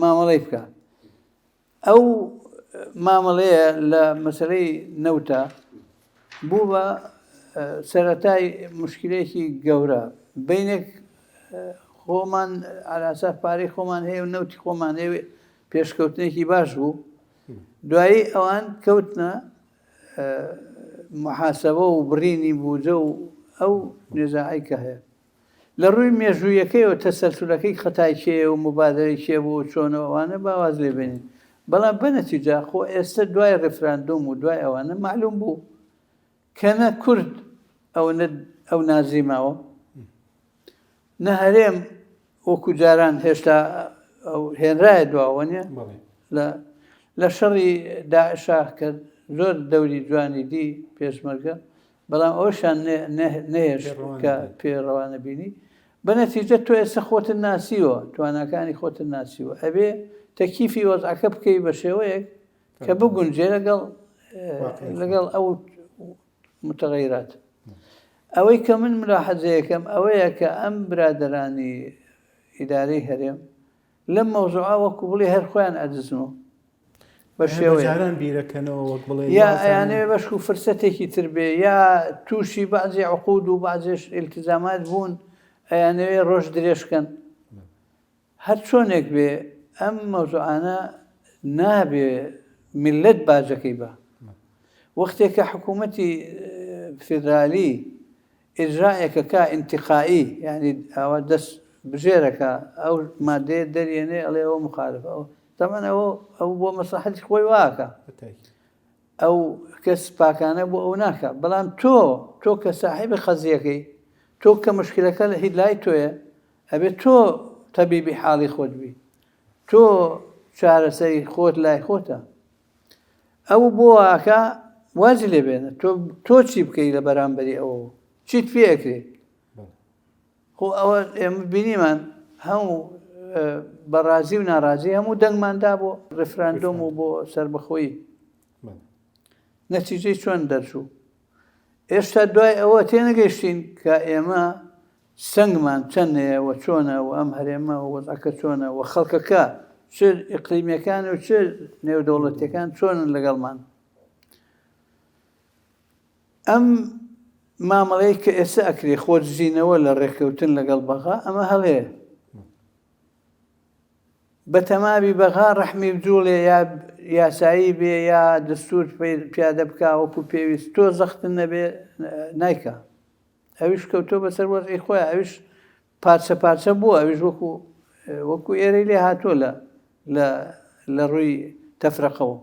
مامەڵەی بکە ئەو مامەڵەیە لە مەسلەی نەوتە بوو بە سەرەتای مشکلێکی گەورە بینێک خۆمان ئالاسا پارەی خۆمان هەیە و نەوتی خۆمان هەیە پێشکەوتنێکی باش بوو دوایی ئەوان کەوتنە محاسبە و بڕینی بوجە و ئەو نزاعەی کە هەیە. لە ڕووی مێژوویەکەیەوە تەسەلسولەکەی خەتای کێیە و موبادەرەی کێ بوو و چۆنە و ئەوانە با واز لێ بێنین. بەڵام بە نەتیجە خۆ ئێستە دوای ڕیفراندۆم و دوای ئەوانە مەعلووم بوو کە نە کورد ئەوەنە ئەو نازی ماوە نە هەرێم وەکو جاران هێشتا ئەو هێنرایە دواوە نیە لە لە شەڕی داعشا کە زۆر دەوری جوانی دی پێشمەرگە بەڵام ئەوشان نەهێشت کە پێڕەوانە بینی بە نەتیجە تۆ ئێستا خۆتت ناسیوە تواناکانی خۆتت ناسیوە ئەبێ تەکیفی وەزعەکە بکەی بە شێوەیەک کە بگونجێ لەگەڵ لەگەڵ ئەو متغیرات ئەوەی کە من ملاحەزەیەکەم ئەوەیە کە ئەم برادەرانی ئیدارەی هەرێم لەم مەوزوعە وەکو بڵێ هەر خۆیان ئەدزن و بە شێوەیە جاران بیرەکەنەوە وەک بڵێ یا ئەیانەوێ بەشک و فرسەتێکی تر بێ یا تووشی بەعزی عقود و بەعزێش ئیلتزامات بوون ئەیانەوێ ڕۆژ درێژکەن هەر چۆنێک بێ ئەم مەوزوعانە نابێ میللەت باجەکەی با. وەختێ کە حکوومەتی فیدرالی ئیجرائێکە کا ئینتقائی یانی ئاوا دەست بژێرەکە ئەو مادەیە دەریێنێ ئەڵێ ئەوە مخالفە ئەو تەبعەن ئەوە ئەو بۆ مەسڵەحەتی خۆی واکە. ئەو کەس پاکانە بۆ ئەو ناکا بەڵام تۆ تۆ کە ساحێبی قەزیەکەی تۆ کە مشکلەکە لە هی لای تۆیە ئەبێ تۆ تەبیبی حاڵی خۆت بی تۆ چارەسەری خۆت لای خۆتە ئەو بۆ ئاکا وازی لێ بێنە تۆ تۆ چی بکەی لە بەرامبەری ئەوە چیت پێ ئەکرێ خۆ ئەوە ئێمە بینیمان هەموو بە ڕازی و ناڕازی هەموو دەنگمان دا بۆ ڕیفراندۆم و بۆ سەربەخۆیی نەتیجەی چۆن دەرچوو ئێستا دوای ئەوە تێنەگەیشتین کە ئێمە سەنگمان چەندەیە و چۆنە و ئەم هەرێمە و وەزعەکە چۆنە و خەڵکەکە چ ئیقلیمیەکان و چ نێودەوڵەتیەکان چۆنن لەگەڵمان. ئەم مامەڵەی کە ئێستا ئەکرێ خۆدزینەوە لە ڕێککەوتن لەگەڵ بەغا ئەمە هەڵەیە. بەتەمابی بەغا ڕەحمی بجوڵێ یا یاسایی بێ یا دەستور پیادە بکا وەکو پێویست تۆ زەختن نەبێ نایکا. ئەویش کەوتووە بەسەر وەزعی خۆیان ئەویش پارچە پارچە بووە ئەویش وەکو وەکو ئێرەی لێ هاتووە لە لە لە ڕووی تەفرەقەوە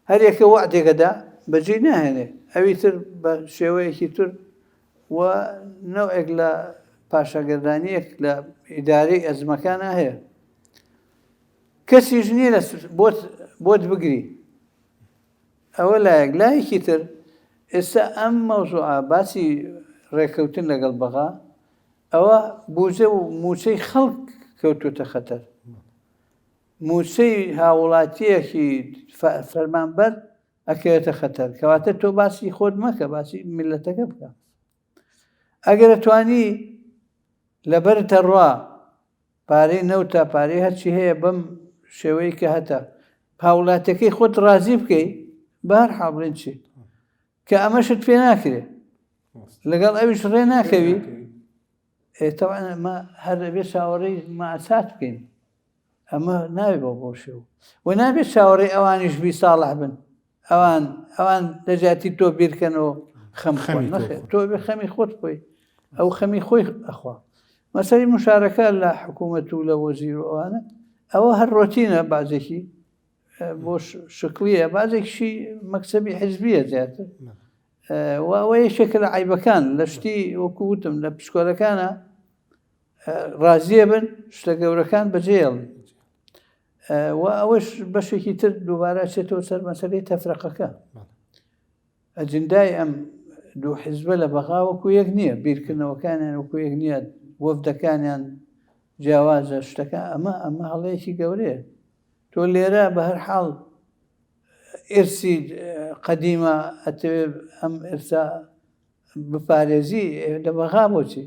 هەر یەکە وەعدێکەدا بەجێی ناهێنێ ئەوی تر بە شێوەیەکی تر و نەوعێک لە پاشاگەردانیەک لە ئیدارەی ئەزمەکانە هەیە کەسیش نییە لە بۆت بۆت بگری ئەوە لایەک، لایەکی تر ئێستا ئەم مەوزوعە باسی ڕێککەوتن لەگەڵ بەغا ئەوە بوجە و موچەی خەڵک کەوتوتە خەتەر. موچەی هاوڵاتیەکی فەرمانبەر ئەکەوێتە خەتەر. کەواتە تۆ باسی خۆت مەکە باسی میللەتەکە بکە. ئەگەر توانی لەبەرت ئەڕوا پارەی نەوتە پارەی هەرچی هەیە بەم شێوەی کە هەتە هاوڵاتیەکەی خۆت ڕازی بکەی. بەهەر حاڵ بڵێن چی کە ئەمەشت پێ ناکرێ لەگەڵ ئەویش ڕێ ناکەوی تەوان ئەمە هەر ئەبێ چاوەڕێی ماسات بکەین ئەمە ناوێ بۆ بۆ شێوە و نابێت چاوەڕێی ئەوانیش بی ساڵح بن ئەوان ئەوان لە جیاتی تۆ بیرکەنەوە خەم خەمی تۆ بێ خەمی خۆت خۆی ئەو خەمی خۆی ئەخوا مەسەری مشارەکە لە حکوومەت و لە وەزیر و ئەوانە ئەوە هەر ڕۆتینە بازێکی بۆ شکلیە بازێکشی مەکسەبی حزبیە زیاتر و ئەوە یەکێکە لە عیبەکان لە شتی وەکو وتم لە پشکۆلەکانە ڕازیە بن شتە گەورەکان بەجێڵن و ئەوەش بەشێکی تر دووبارە چێتەوە سەر مەسەلەی تەفرەقەکە ئەجندای ئەم دوو حزبە لە بەغا وەکو یەک نییە بیرکردنەوەکانیان وەکو یەک نییە وەفدەکانیان جیاوازە شتەکە ئەمە ئەمە هەڵەیەکی گەورەیە تۆ لێرە بە هەر حاڵ ئرسی قەدیمە ئەتەوێ ئەم ئرسا بپارێزی لە بەغا بۆچی؟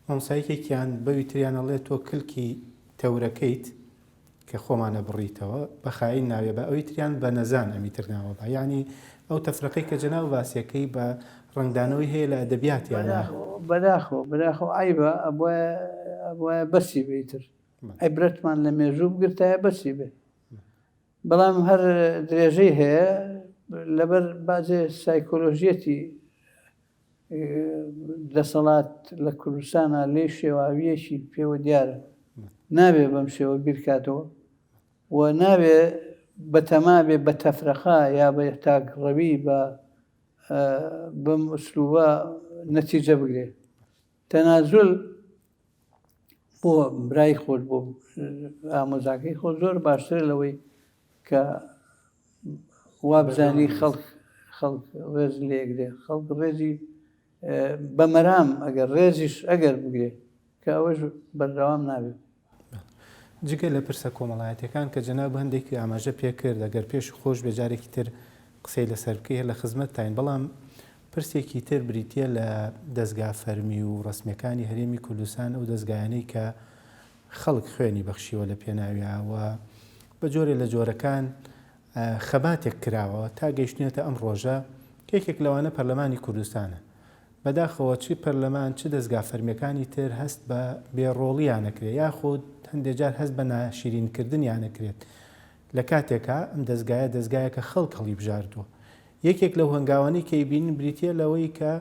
مامۆستا یەکێکیان بەوی تریان ئەڵێ تۆ کلکی تەورەکەیت کە خۆمانە بڕیتەوە بە خاین ناوێ بە ئەوی تریان بە نەزان ئەمی تر ناوە بە یعنی ئەو تەفرەقەی کە جەناو باسیەکەی بە ڕەنگدانەوەی هەیە لە ئەدەبیاتیانە. بەداخەوە بەداخەوە عەیبە ئەبوایە بەسی بێ ئیتر عیبرەتمان لە مێژوو بگرتایە بەسی بێ بەڵام هەر درێژەی هەیە لەبەر بازێ سایکۆلۆژیەتی دەسەڵات لە کوردستانە لێ شێواویەکی پێوە دیارە نابێ بەم شێوە بیرکاتەوە و نابێ بەتەما بێ بە تەفرەقا یا بە تاکڕەوی بە بەم ئوسلوبە نەتیجە بگرێ تەنازول بۆ برای خۆت بۆ ئامۆزاکەی خۆ زۆر باشترە لەوەی کە وابزانی خەڵک خەڵک ڕێز لێگرێ خەڵک ڕێزی بەمەرام ئەگەر ڕێزیش ئەگەر بگرێ کە ئەوەش بەردەوام نابێت. جگە لە پرسە کۆمەڵایەتیەکان کە جەناب هەندێکی ئاماژە پێکرد ئەگەر پێش خۆش بێ جارێکی تر قسەی لەسەر بکەی هەر لە خزمەتتاین بەڵام پرسێکی تر بریتیە لە دەزگا فەرمی و ڕەسمیەکانی هەرێمی کوردستان ئەو دەزگایانەی کە خەڵک خوێنی بەخشیوە لە پێناویا و بە جۆرێ لە جۆرەکان خەباتێک کراوە تا گەیشتنێتە ئەم ڕۆژە یەکێک لەوانە پەرلەمانی کوردستانە بەداخەوە چ پەرلەمان چ دەزگا فەرمیەکانی تر هەست بە بێ ڕۆڵیان ئەکرێت یاخود هەندێ جار هەست بە ناشیرین کردنیان ئەکرێت لە کاتێکا ئەم دەزگایە دەزگایەکە خەڵک هەڵیبژاردووە یەکێک لەو هەنگاوانەی کە ئەیبینین بریتیە لەوەی کە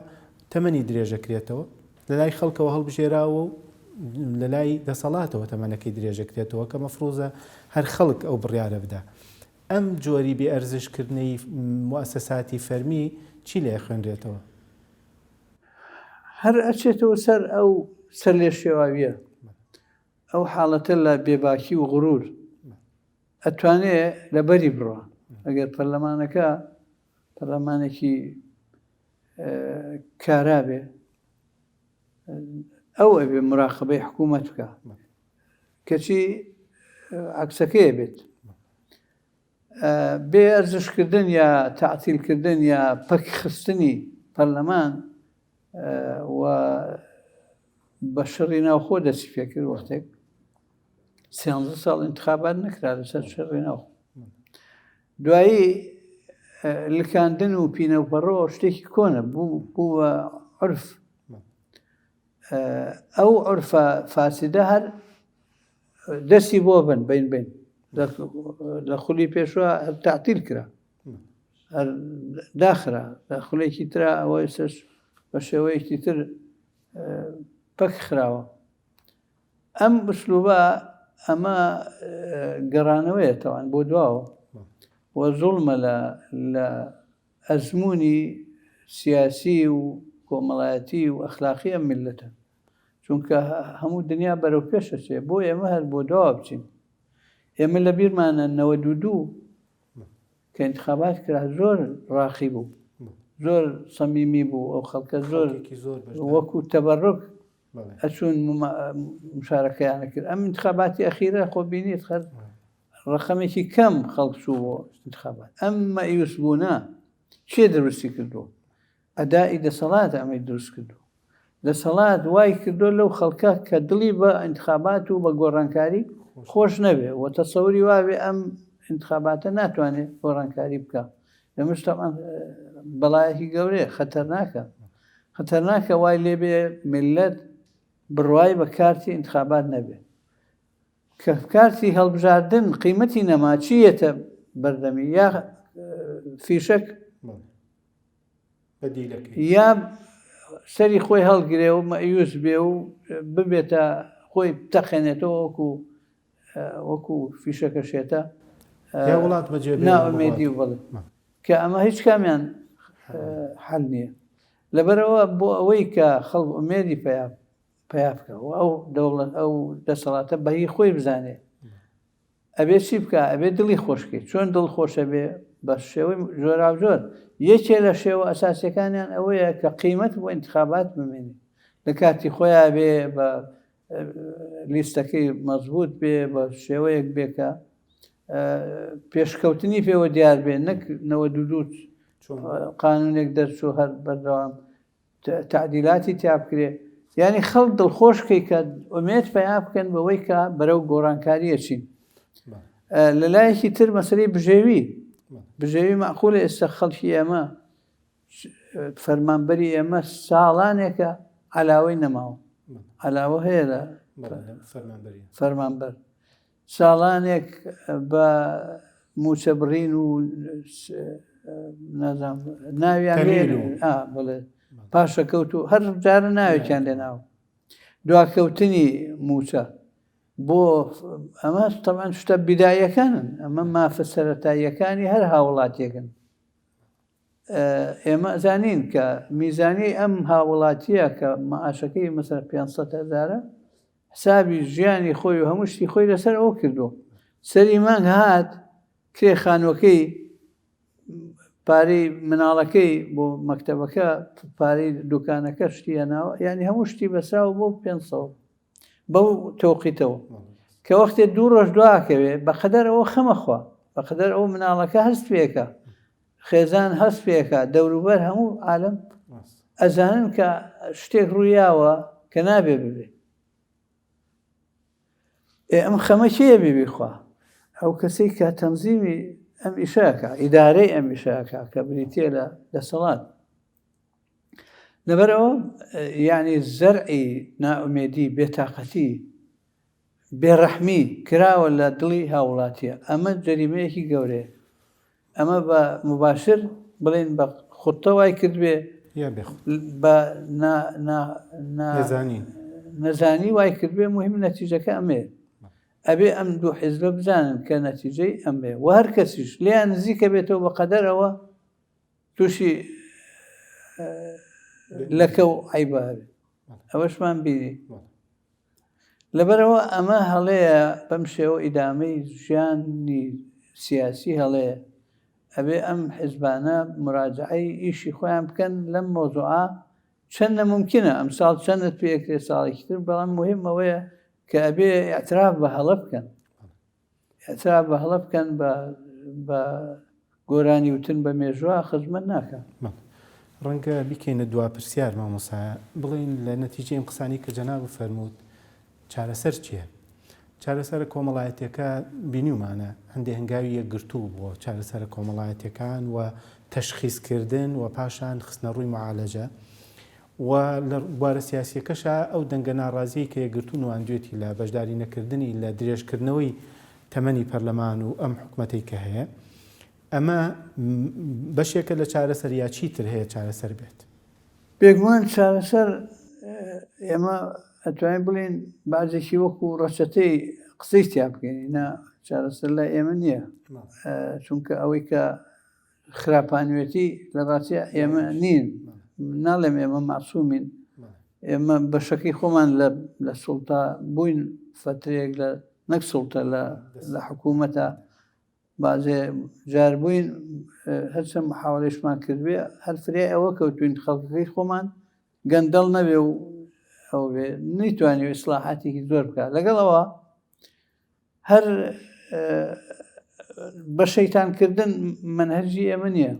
تەمەنی درێژەکرێتەوە لەلای خەڵکەوە هەڵبژێراوە و لەلای دەسەڵاتەوە تەمەنەکەی درێژەکرێتەوە کە مەفروزە هەر خەڵک ئەو بڕیارە بدا ئەم جۆری بێ ئەرزش کردنەی موئەسەساتی فەرمی چی لێ ئەخوێنرێتەوە؟ هەر ئەچێتەوە سەر ئەو سەرلێشێواویە، ئەو حاڵەتە لە بێباکی و غرور ئەتوانێ لەبەری بڕوا. ئەگەر پەرلەمانەکە پەرلەمانێکی کارا بێ ئەو ئەبێ مراقبەی حکوومەت بکە کەچی عەکسەکەی ئەبێت. بێ ئەرزشکردن یا تەعتیلکردن یا پەکخستنی پەرلەمان و بە شەڕی ناوخۆ دەستی پێکرد وەختێک سیانزە ساڵ انتخابات نەکرا لەسەر شەڕی ناوخۆ دوایی لکاندن و پینەوپەڕۆ شتێکی کۆنە بوو بووە عرف ئەو عرفە فاسدە هەر دەستی بۆ بن بین بین لە خولی پێشوە هەر تعتیل کرا هەر داخرا لە خولێکی ترا ئەوە ئێستش بە شێوەیەکی تر پەک خراوە ئەم ئوسلوبە ئەمە گەڕانەوەیە تەوان بۆ دواوە و زوڵمە لە لە ئەزموونی سیاسی و کۆمەڵایەتی و ئەخلاقی ئەم میللەتە چونکە هەموو دنیا بەرەو پێش ئەچێ بۆ ئێمە هەر بۆ دواوە بچین ئێمە لە بیرمانە 92 کە انتخابات کرا زۆر ڕاقی بوو زۆر سەمیمی بوو ئەو خەڵکە زۆر وەکو تەبەڕک ئەچوون مشارەکەیانە کرد ئەم انتخاباتی ئەخیرە خۆ بینیت خەر ڕەقەمێکی کەم خەڵک چوو بۆ انتخابات ئەم مەئیوس بوونە کێ دروستی کردووە ئەدائی دەسەڵات ئەمەی دروست کردووە دەسەڵات وای کردووە لەو خەڵکە کە دڵی بە انتخابات و بە گۆڕانکاری خۆش نەبێ و تەسەوری وابێ ئەم انتخاباتە ناتوانێت گۆڕانکاری بکە. ئەمەش تەبعەن بەڵایەکی گەورەیە، خەتەرناکە. خەتەرناکە وای لێبێ میللەت بڕوای بە کارتی ئینتخابات نەبێ. کە کارتی هەڵبژاردن قیمەتی نەما چی یەتە بەردەمی یا فیشەک یا سەری خۆی هەڵگرێ و مەئیوس بێ و ببێتە خۆی بتەقێنێتەوە وەکو وەکو فیشەکە شێتە یا وڵات بەجێ نائومێدی و بەڵێ کە ئەمە هیچ کامیان حل نییە لەبەرەوە بۆ ئەوەی کە خەڵک ئومێدی پیا پیا بکە و ئەو دەوڵەت ئەو دەسەڵاتە بەهی خۆی بزانێ ئەبێ چی بکا ئەبێ دڵی خۆش کەی چۆن دڵ خۆشە بێ بە شێوەی جۆراوجۆر یەکێ لە شێوە ئەساسیەکانیان ئەوەیە کە قیمەت بۆ ئینتخابات بمێنێ لە کاتی خۆیان بێ بە لیستەکەی مەزبوط بێ بە شێوەیەک بێ کە پێشکەوتنی پێوە دیار بێ نەک 92 قانونێک دەرچوو هەر بەردەوام تەعدیلاتی تیا بکرێ یانی خەڵک دڵخۆش کەی کە ئومێد پەیا بکەن بەوەی کە بەرەو گۆڕانکاری ئەچین لە لایەکی تر مەسەلەی بژێوی بژێوی مەعقولە ئێستا خەڵکی ئێمە فەرمانبەری ئێمە ساڵانێکە علاوەی نەماوە علاوە هەیە لە فەرمانبەر ساڵانێک بە مووچە بڕین و نازانم ناویان لێ ئا بڵێ پاشەکەوت و هەر جارە ناوێکیان لێناوە دواکەوتنی مووچە بۆ ئەمە تەمان شتە بیدایەکانن ئەمە مافە سەتاییەکانی هەر هاوڵاتیەکن ئێمە زانین کە میزانی ئەم هاوڵاتیە کە معاشەکەی مەسەر 500 هزارە حسابی ژیانی خۆی و هەموو شتی خۆی لەسەر ئەوە کردووە. سەری مانگ هات کرێ خانووەکەی پارەی مناڵەکەی بۆ مەکتەبەکە پارەی دوکانەکە شتی هێناوە یعنی هەموو شتی بەسراوە بۆ 500 بەو تۆقیتەوە کە وەختێ دوو ڕۆژ دواکەوێ بەقەدەر ئەوە خەمەخوا بەقەدەر ئەو مناڵەکە هەست پێکە خێزان هەست پێکا دەوروبەر هەموو عالەم ئەزانن کە شتێک ڕوویاوە کە نابێ ببێ ئێ ئەم خەمە کێیە بێ بیخوا ئەو کەسەی کە تەنزیمی ئەم ئیشاکە ئیدارەی ئەم ئیشاکە کە بریتە لە دەسەڵات لەبەرەوە یعنی زەرعی نائومێدی بێتاقەتی بێڕەحمی کراوە لە دڵی هاوڵاتیە ئەمە جەریمەیەکی گەورەیە ئەمە بە مباشر بڵێن بە خوتە وای کردبێ بە نەزانی نەزانی وای کردبێ مهم نەتیجەکە ئەمەیە ئەبێ ئەم دوو حیزبە بزانن کە نەتیجەی ئەمەیە و هەر کەسیش لێیان نزیکە بێتەوە بە قەدەرەوە تووشی لەکە و عیبە هەبێت ئەوەشمان بینی لەبەرئەوە ئەمە هەڵەیە بەم شێوە ئیدامەی ژیانی سیاسی هەڵەیە ئەبێ ئەم حزبانە مراجعەی ئیشی خۆیان بکەن لەم مەوزوعە چەندە ممکنە ئەمساڵ چەندت پێکرێ ساڵێکی تر بەڵام مهم ئەوەیە کە ئەبێ اعتراف بە هەڵە بکەن ئیعتراف بە هەڵە بکەن بە بە گۆرانی وتن بە مێژوە خزمەت ناکا. بەڵێ. ڕەنگە بیکەینە دوا پرسیار مامۆستا، بڵێین لە نەتیجەی ئەم قسانەی کە جەنابت فەرمووت چارەسەر چییە؟ چارەسەرە کۆمەڵایەتیەکە بینیومانە هەندێ هەنگاوی یەکگرتوو بۆ چارەسەرە کۆمەڵایەتیەکان و تەشخیسکردن و پاشان خستنەڕووی معالەجە و لە بوارە سیاسییەکەشا ئەو دەنگە ناڕازییەی کە یەکگرتوو نواندوێتی لە بەشداری نەکردنی لە درێژکردنەوەی تەمەنی پەرلەمان و ئەم حکومەتەی کە هەیە ئەمە بەشێکە لە چارەسەر یا چیتر هەیە چارەسەر بێت؟ بێگومان چارەسەر ئێمە ئەتوانین بڵێین بازێکی وەکو ڕەچەتەی قسەی تیا بکەین نا چارەسەر لای ئێمە نییە چونکە ئەوەی کە خراپانوێتی لە ڕاستیا ئێمە نین ناڵێم ئێمە مەعسومین ئێمە بەشەکەی خۆمان لە لە سوڵتە بووین فترەیەک لە نەک سوڵتە لە لە حکوومەتە بازێ جار بووین هەرچەند محاولەشمان کردبێ هەر فریای ئەوە کەوتوین خەڵکەکەی خۆمان گەندەڵ نەبێ و ئەو بێ نەیتوانی ئیسلاحاتێکی زۆر بکات لەگەڵ ئەوە هەر بە شەیتان کردن مەنهەجی ئێمە نییە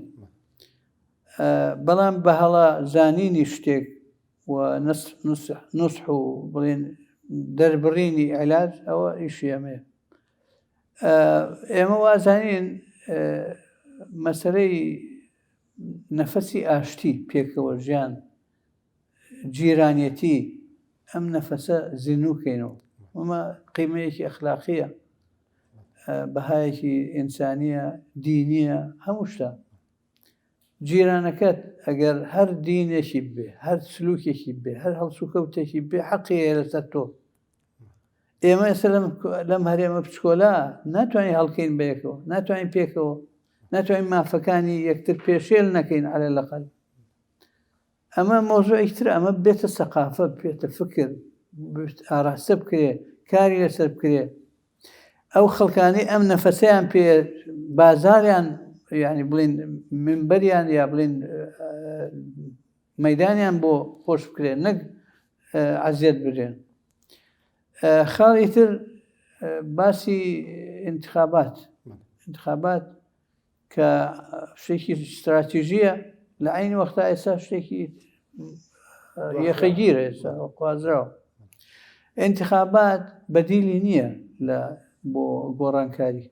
بەڵام بە هەڵە زانینی شتێک و نوسح و بڵێن دەربڕینی علاج ئەوە ئیشی ئەمەیە ئێمە وازانین. مەسەلەی نەفەسی ئاشتی، پێکەوە ژیان، جیرانیەتی، ئەم نەفەسە زیندوو کەینەوە. ئەمە قیمەیەکی ئەخلاقییە، بەهایەکی ئینسانییە، دینییە، هەموو شتە. جیرانەکەت ئەگەر هەر دینێکی بێ، هەر سلوکێکی بێ، هەر هەڵسوکەوتێکی بێ، حەقی هەیە لەسەر تۆ. ئێمە ئێستا لەم هەرێمە بچکۆلە ناتوانین هەڵکەین بەیەکەوە، ناتوانین پێکەوە، ناتوانین مافەکانی یەکتر پێشێل نەکەین عەلە لەقەل. ئەمە مەوزوعێکی ترە، ئەمە بێتە سەقافە، بێتە فکر، ئاراستە بکرێ، کاری لەسەر بکرێ. ئەو خەڵکانەی ئەم نەفەسەیان پێ بازاریان یعنی بڵین منبەریان یا بڵین مەدانیان بۆ خۆش بکرێن نەک عەزیەت بدرێن. خاڵی تر باسی انتخابات انتخابات کە شتێکی ستراتیژیە لە عین وەختا ئێستا شتێکی یەخەگیرە ئێستا خوازراوە انتخابات بەدیلی نییە لە بۆ گۆڕانکاری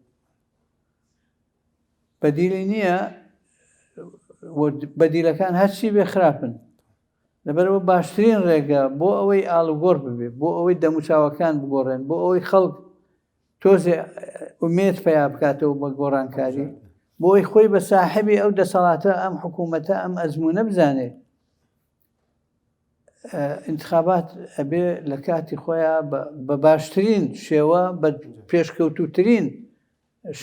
بەدیلی نییە بەدیلەکان هەرچی بێ خراپن لەبەرئەوە باشترین ڕێگە بۆ ئەوەی ئاڵوگۆڕ ببێ، بۆ ئەوەی دەموچاوەکان بگۆڕێن، بۆ ئەوەی خەڵک تۆزێ ئومێد پەیا بکاتەوە بە گۆڕانکاری، بۆ ئەوەی خۆی بە ساحێبی ئەو دەسەڵاتە، ئەم حکوومەتە، ئەم ئەزموونە بزانێ، ئینتخابات ئەبێ لە کاتی خۆیا بە باشترین شێوە، بە پێشکەوتووترین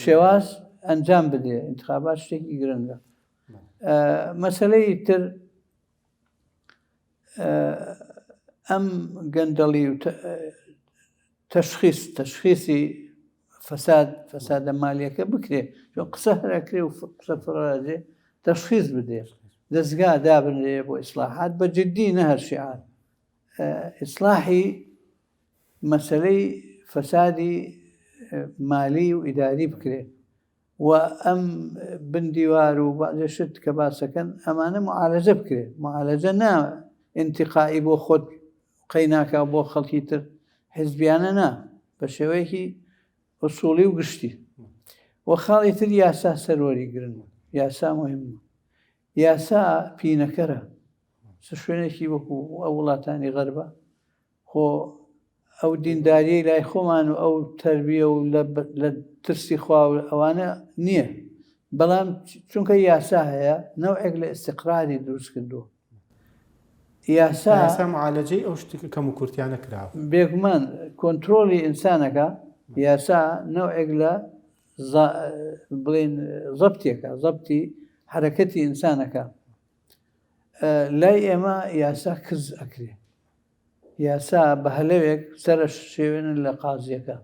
شێواز ئەنجام بدرێ. ئینتخابات شتێکی گرنگە. مەسەلەی تر ئەم گەندەڵی و تەشخیس تەشخیسی فەساد فەسادە مالیەکە بکرێ چۆن قسە هەرەکرێ و قسە فڕاجێ تەشخیص بدرێ دەستگا دابنرێ بۆ ئیسلاحات بە جدی نە هەر شیعار ئیسلاحی مەسەلەی فەسادی مالی و ئیداری بکرێ و ئەم بن دیوار و بەعزێ شت کە باسەکەن ئەمانە معالەجە بکرێ معالەجە نا ئینتقائی بۆ خۆت قەیناکا بۆ خەڵکی تر حزبیانە نا بە شێوەیەکی ئوسوڵی و گشتی و خاڵی تر یاسا سەروەری گرنگ یاسا مهمە یاسا پینەکەرە چ شوێنێکی وەکو ئەو وڵاتانی غەربە خۆ ئەو دینداریەی لای خۆمان و ئەو تەربیە و لە ترسی خوا و ئەوانە نییە بەڵام چونکە یاسا هەیە نەوعێک لە ئیستیقراری دروست کردووە یاسا یاسا معالەجەی ئەو شتێکە کەم و کورتیانە کراوە بێگومان کۆنترۆڵی ئینسانەکە یاسا نەوعێک لە بڵێن زەبتێکە زەبتی حرەکەتی ئینسانەکە لای ئێمە یاسا کز ئەکرێ یاسا بە هەلەوێک سەرە شێوێنن لە قازیەکە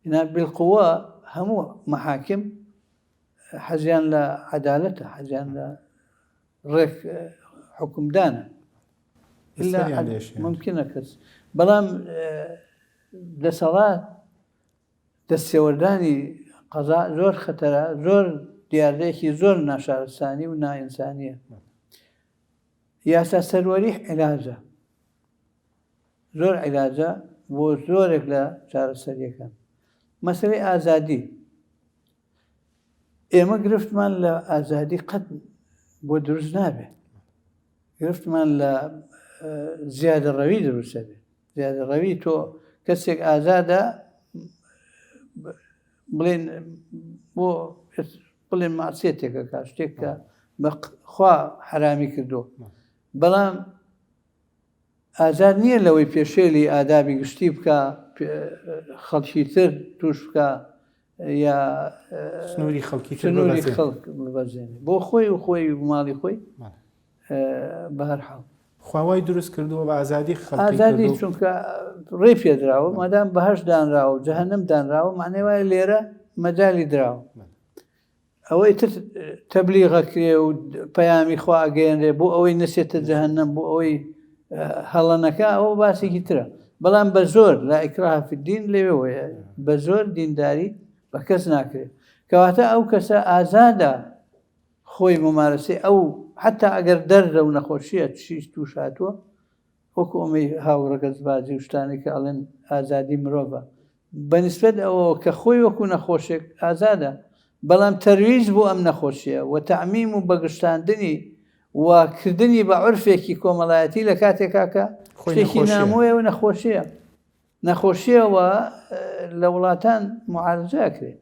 ئینا بالقوە هەموو محاکم حەزیان لە عەدالەتە حەزیان لە ڕێک حکومدانە ممکنە کەس بەڵام دەسەڵات دەستێوەردانی قەزا زۆر خەتەرە زۆر دیاردەیەکی زۆر ناشارستانی و نائینسانیە یاسا سەروەری عیلاجە زۆر عیلاجە بۆ زۆرێک لە چارەسەریەکان مەسەلەی ئازادی ئێمە گرفتمان لە ئازادی قەت بۆ دروست نابێت گرفتمان لە زیادە ڕەوی دروستە بێت زیادە ڕەوی تۆ کەسێک ئازادە بڵێن بۆ بڵێن ماسیەتێکەکە شتێک کە بە خوا حرامی کردو بەڵام ئازاد نییە لەوەی پێشێلی ئادابی گشتی بکە خەڵکی تر توش بکە یا سنووری خەڵکی سنووری خەڵک ببەزێنێ بۆ خۆی و خۆی و ماڵی خۆی بە هەر حاڵ. خوا وای دروست کردووە بە ئازادی خەڵقی ئازادی چونکە ڕێی پێدراوە مادام بەهەشت دانراوە و جەهەنەم دانراوە معنای وایە لێرە مەجالی دراوە ئەوەی تر تەبلیغەکرێ و پەیامی خوا ئەگەیەنرێ بۆ ئەوەی نەچێتە جەهەنەم بۆ ئەوەی هەڵەنەکە ئەوە باسێکی ترە بەڵام بە زۆر لا ئیکراه فی الدین لەوێوەیە بە زۆر دینداری بە کەس ناکرێت کەواتە ئەو کەسە ئازادە خۆی ممارەسەی ئەو حتا ئەگەر دەردە و نەخۆشیە چیش توش هاتووە وەکو ئەمەی هاوڕەگەزبازی و شتانێک کە ئەڵێن ئازادی مرۆڤە بە نیسبەت ئەوەوە کە خۆی وەکو نەخۆشێک ئازادە. بەڵام تەرویج بۆ ئەم نەخۆشیە و تەعمیم و بەگشتاندنی و کردنی بە عورفێکی کۆمەڵایەتی لە کاتێکا کە خۆی شتێکی نەخۆشیە. نامۆیە و نەخۆشیە نەخۆشیە و لە وڵاتان معالجە ئەکرێ.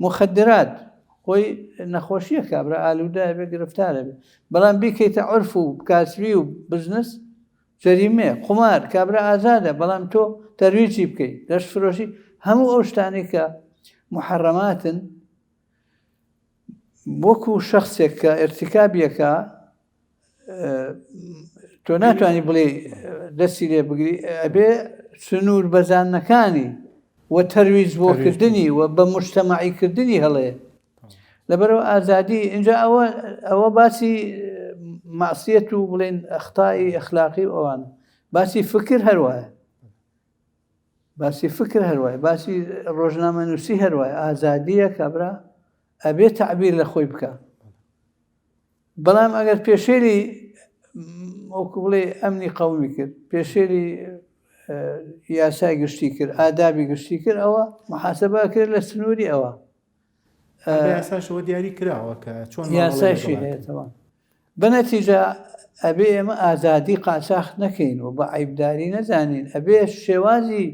موخەدرات خۆی نەخۆشیە کابرا ئالوودە ئەبێ گرفتار ئەبێ بەڵام بیکەیتە عورف و کاسبی و بزنس جەریمەیە. قومار کابرا ئازادە بەڵام تۆ تەرویجی بکەی لەش فرۆشی هەموو ئەو شتانەی کە محەڕەماتن وەکو شخصێک کە ئرتیکابیەکە تۆ ناتوانانی بڵێ دەستی لێ بگری ئەبێ سنوور بەزانەکانی و تەرویج بۆکردنی و بە مجتەمەعیکردنی هەڵەیە لەبەرەوە ئازادی اینجا ئەوە ئەوە باسی ماسیەت و بڵێن ئەختایی ئەخلاقی و ئەوانە باسی فکر هەروایە باسی فکر هەروایە باسی ڕۆژنامە نووسی هەروایە ئازادیە کابرا ئەبێ تعبیر لە خۆی بکە بەڵام ئەگەر پێشێلی وەکو بڵێ ئەمنی قەومی کرد پێشێلی یاسای گشتی کرد ئادابی گشتی کرد ئەوە محاسبە کرد لە سنووری ئەوە یاساشەوە دیاری کراوە کە چۆن یاسایشی هەیە تەوان بەنەتیجە ئەبێ ئێمە ئازادی قاچاخ نەکەین و بە عیبداری نەزانین ئەبێ شێوازی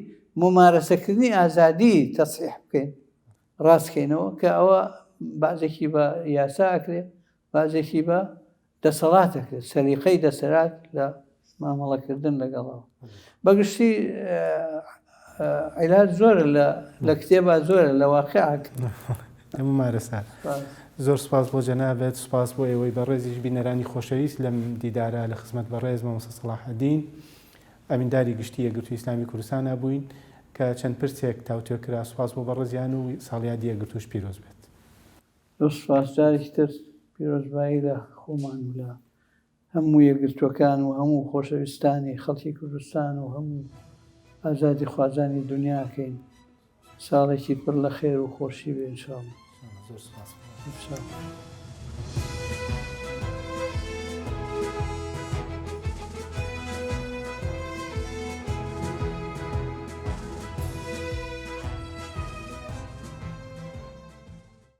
ممارەسەکردنی ئازادی تەسیح بکەین ڕاستکەینەوە کە ئەوە بازێکی بە یاسا ئەکرێ بازێکی بە دەسەڵات ئەکرێت سەلیقەی دەسەرات لە مامەڵەکردن لەگەڵەوە بەگشتی عیلاج زۆرە لە لە کتێبا زۆرە لە واقع ممارەسە زۆر سپاس بۆ جەنابەت سپاس بۆ ئێوەی بەڕێزیش بینەرانی خۆشەویست لەم دیدارە لە خزمەت بەڕێز مامۆستا سەڵاحەدین ئەمینداری گشتی یەکگرتووی ئیسلامی کوردستانا بووین کە چەند پرسێک تاوتوێ کرا سوپاس بۆ بەڕێزیان و ساڵیادی یەکگرتووش پیرۆز بێت. زۆر سوپاس جارێکی تر پیرۆزبایی لە خۆمان و لە هەموو یەکگرتووەکان و هەموو خۆشەویستانی خەڵکی کوردستان و هەموو ئازادیخوازانی دونیا ئەکەین ساڵێکی پڕ لە خێر و خۆشی بێ ان شاء اللە. زۆر سوپاس. ان شاء اللە.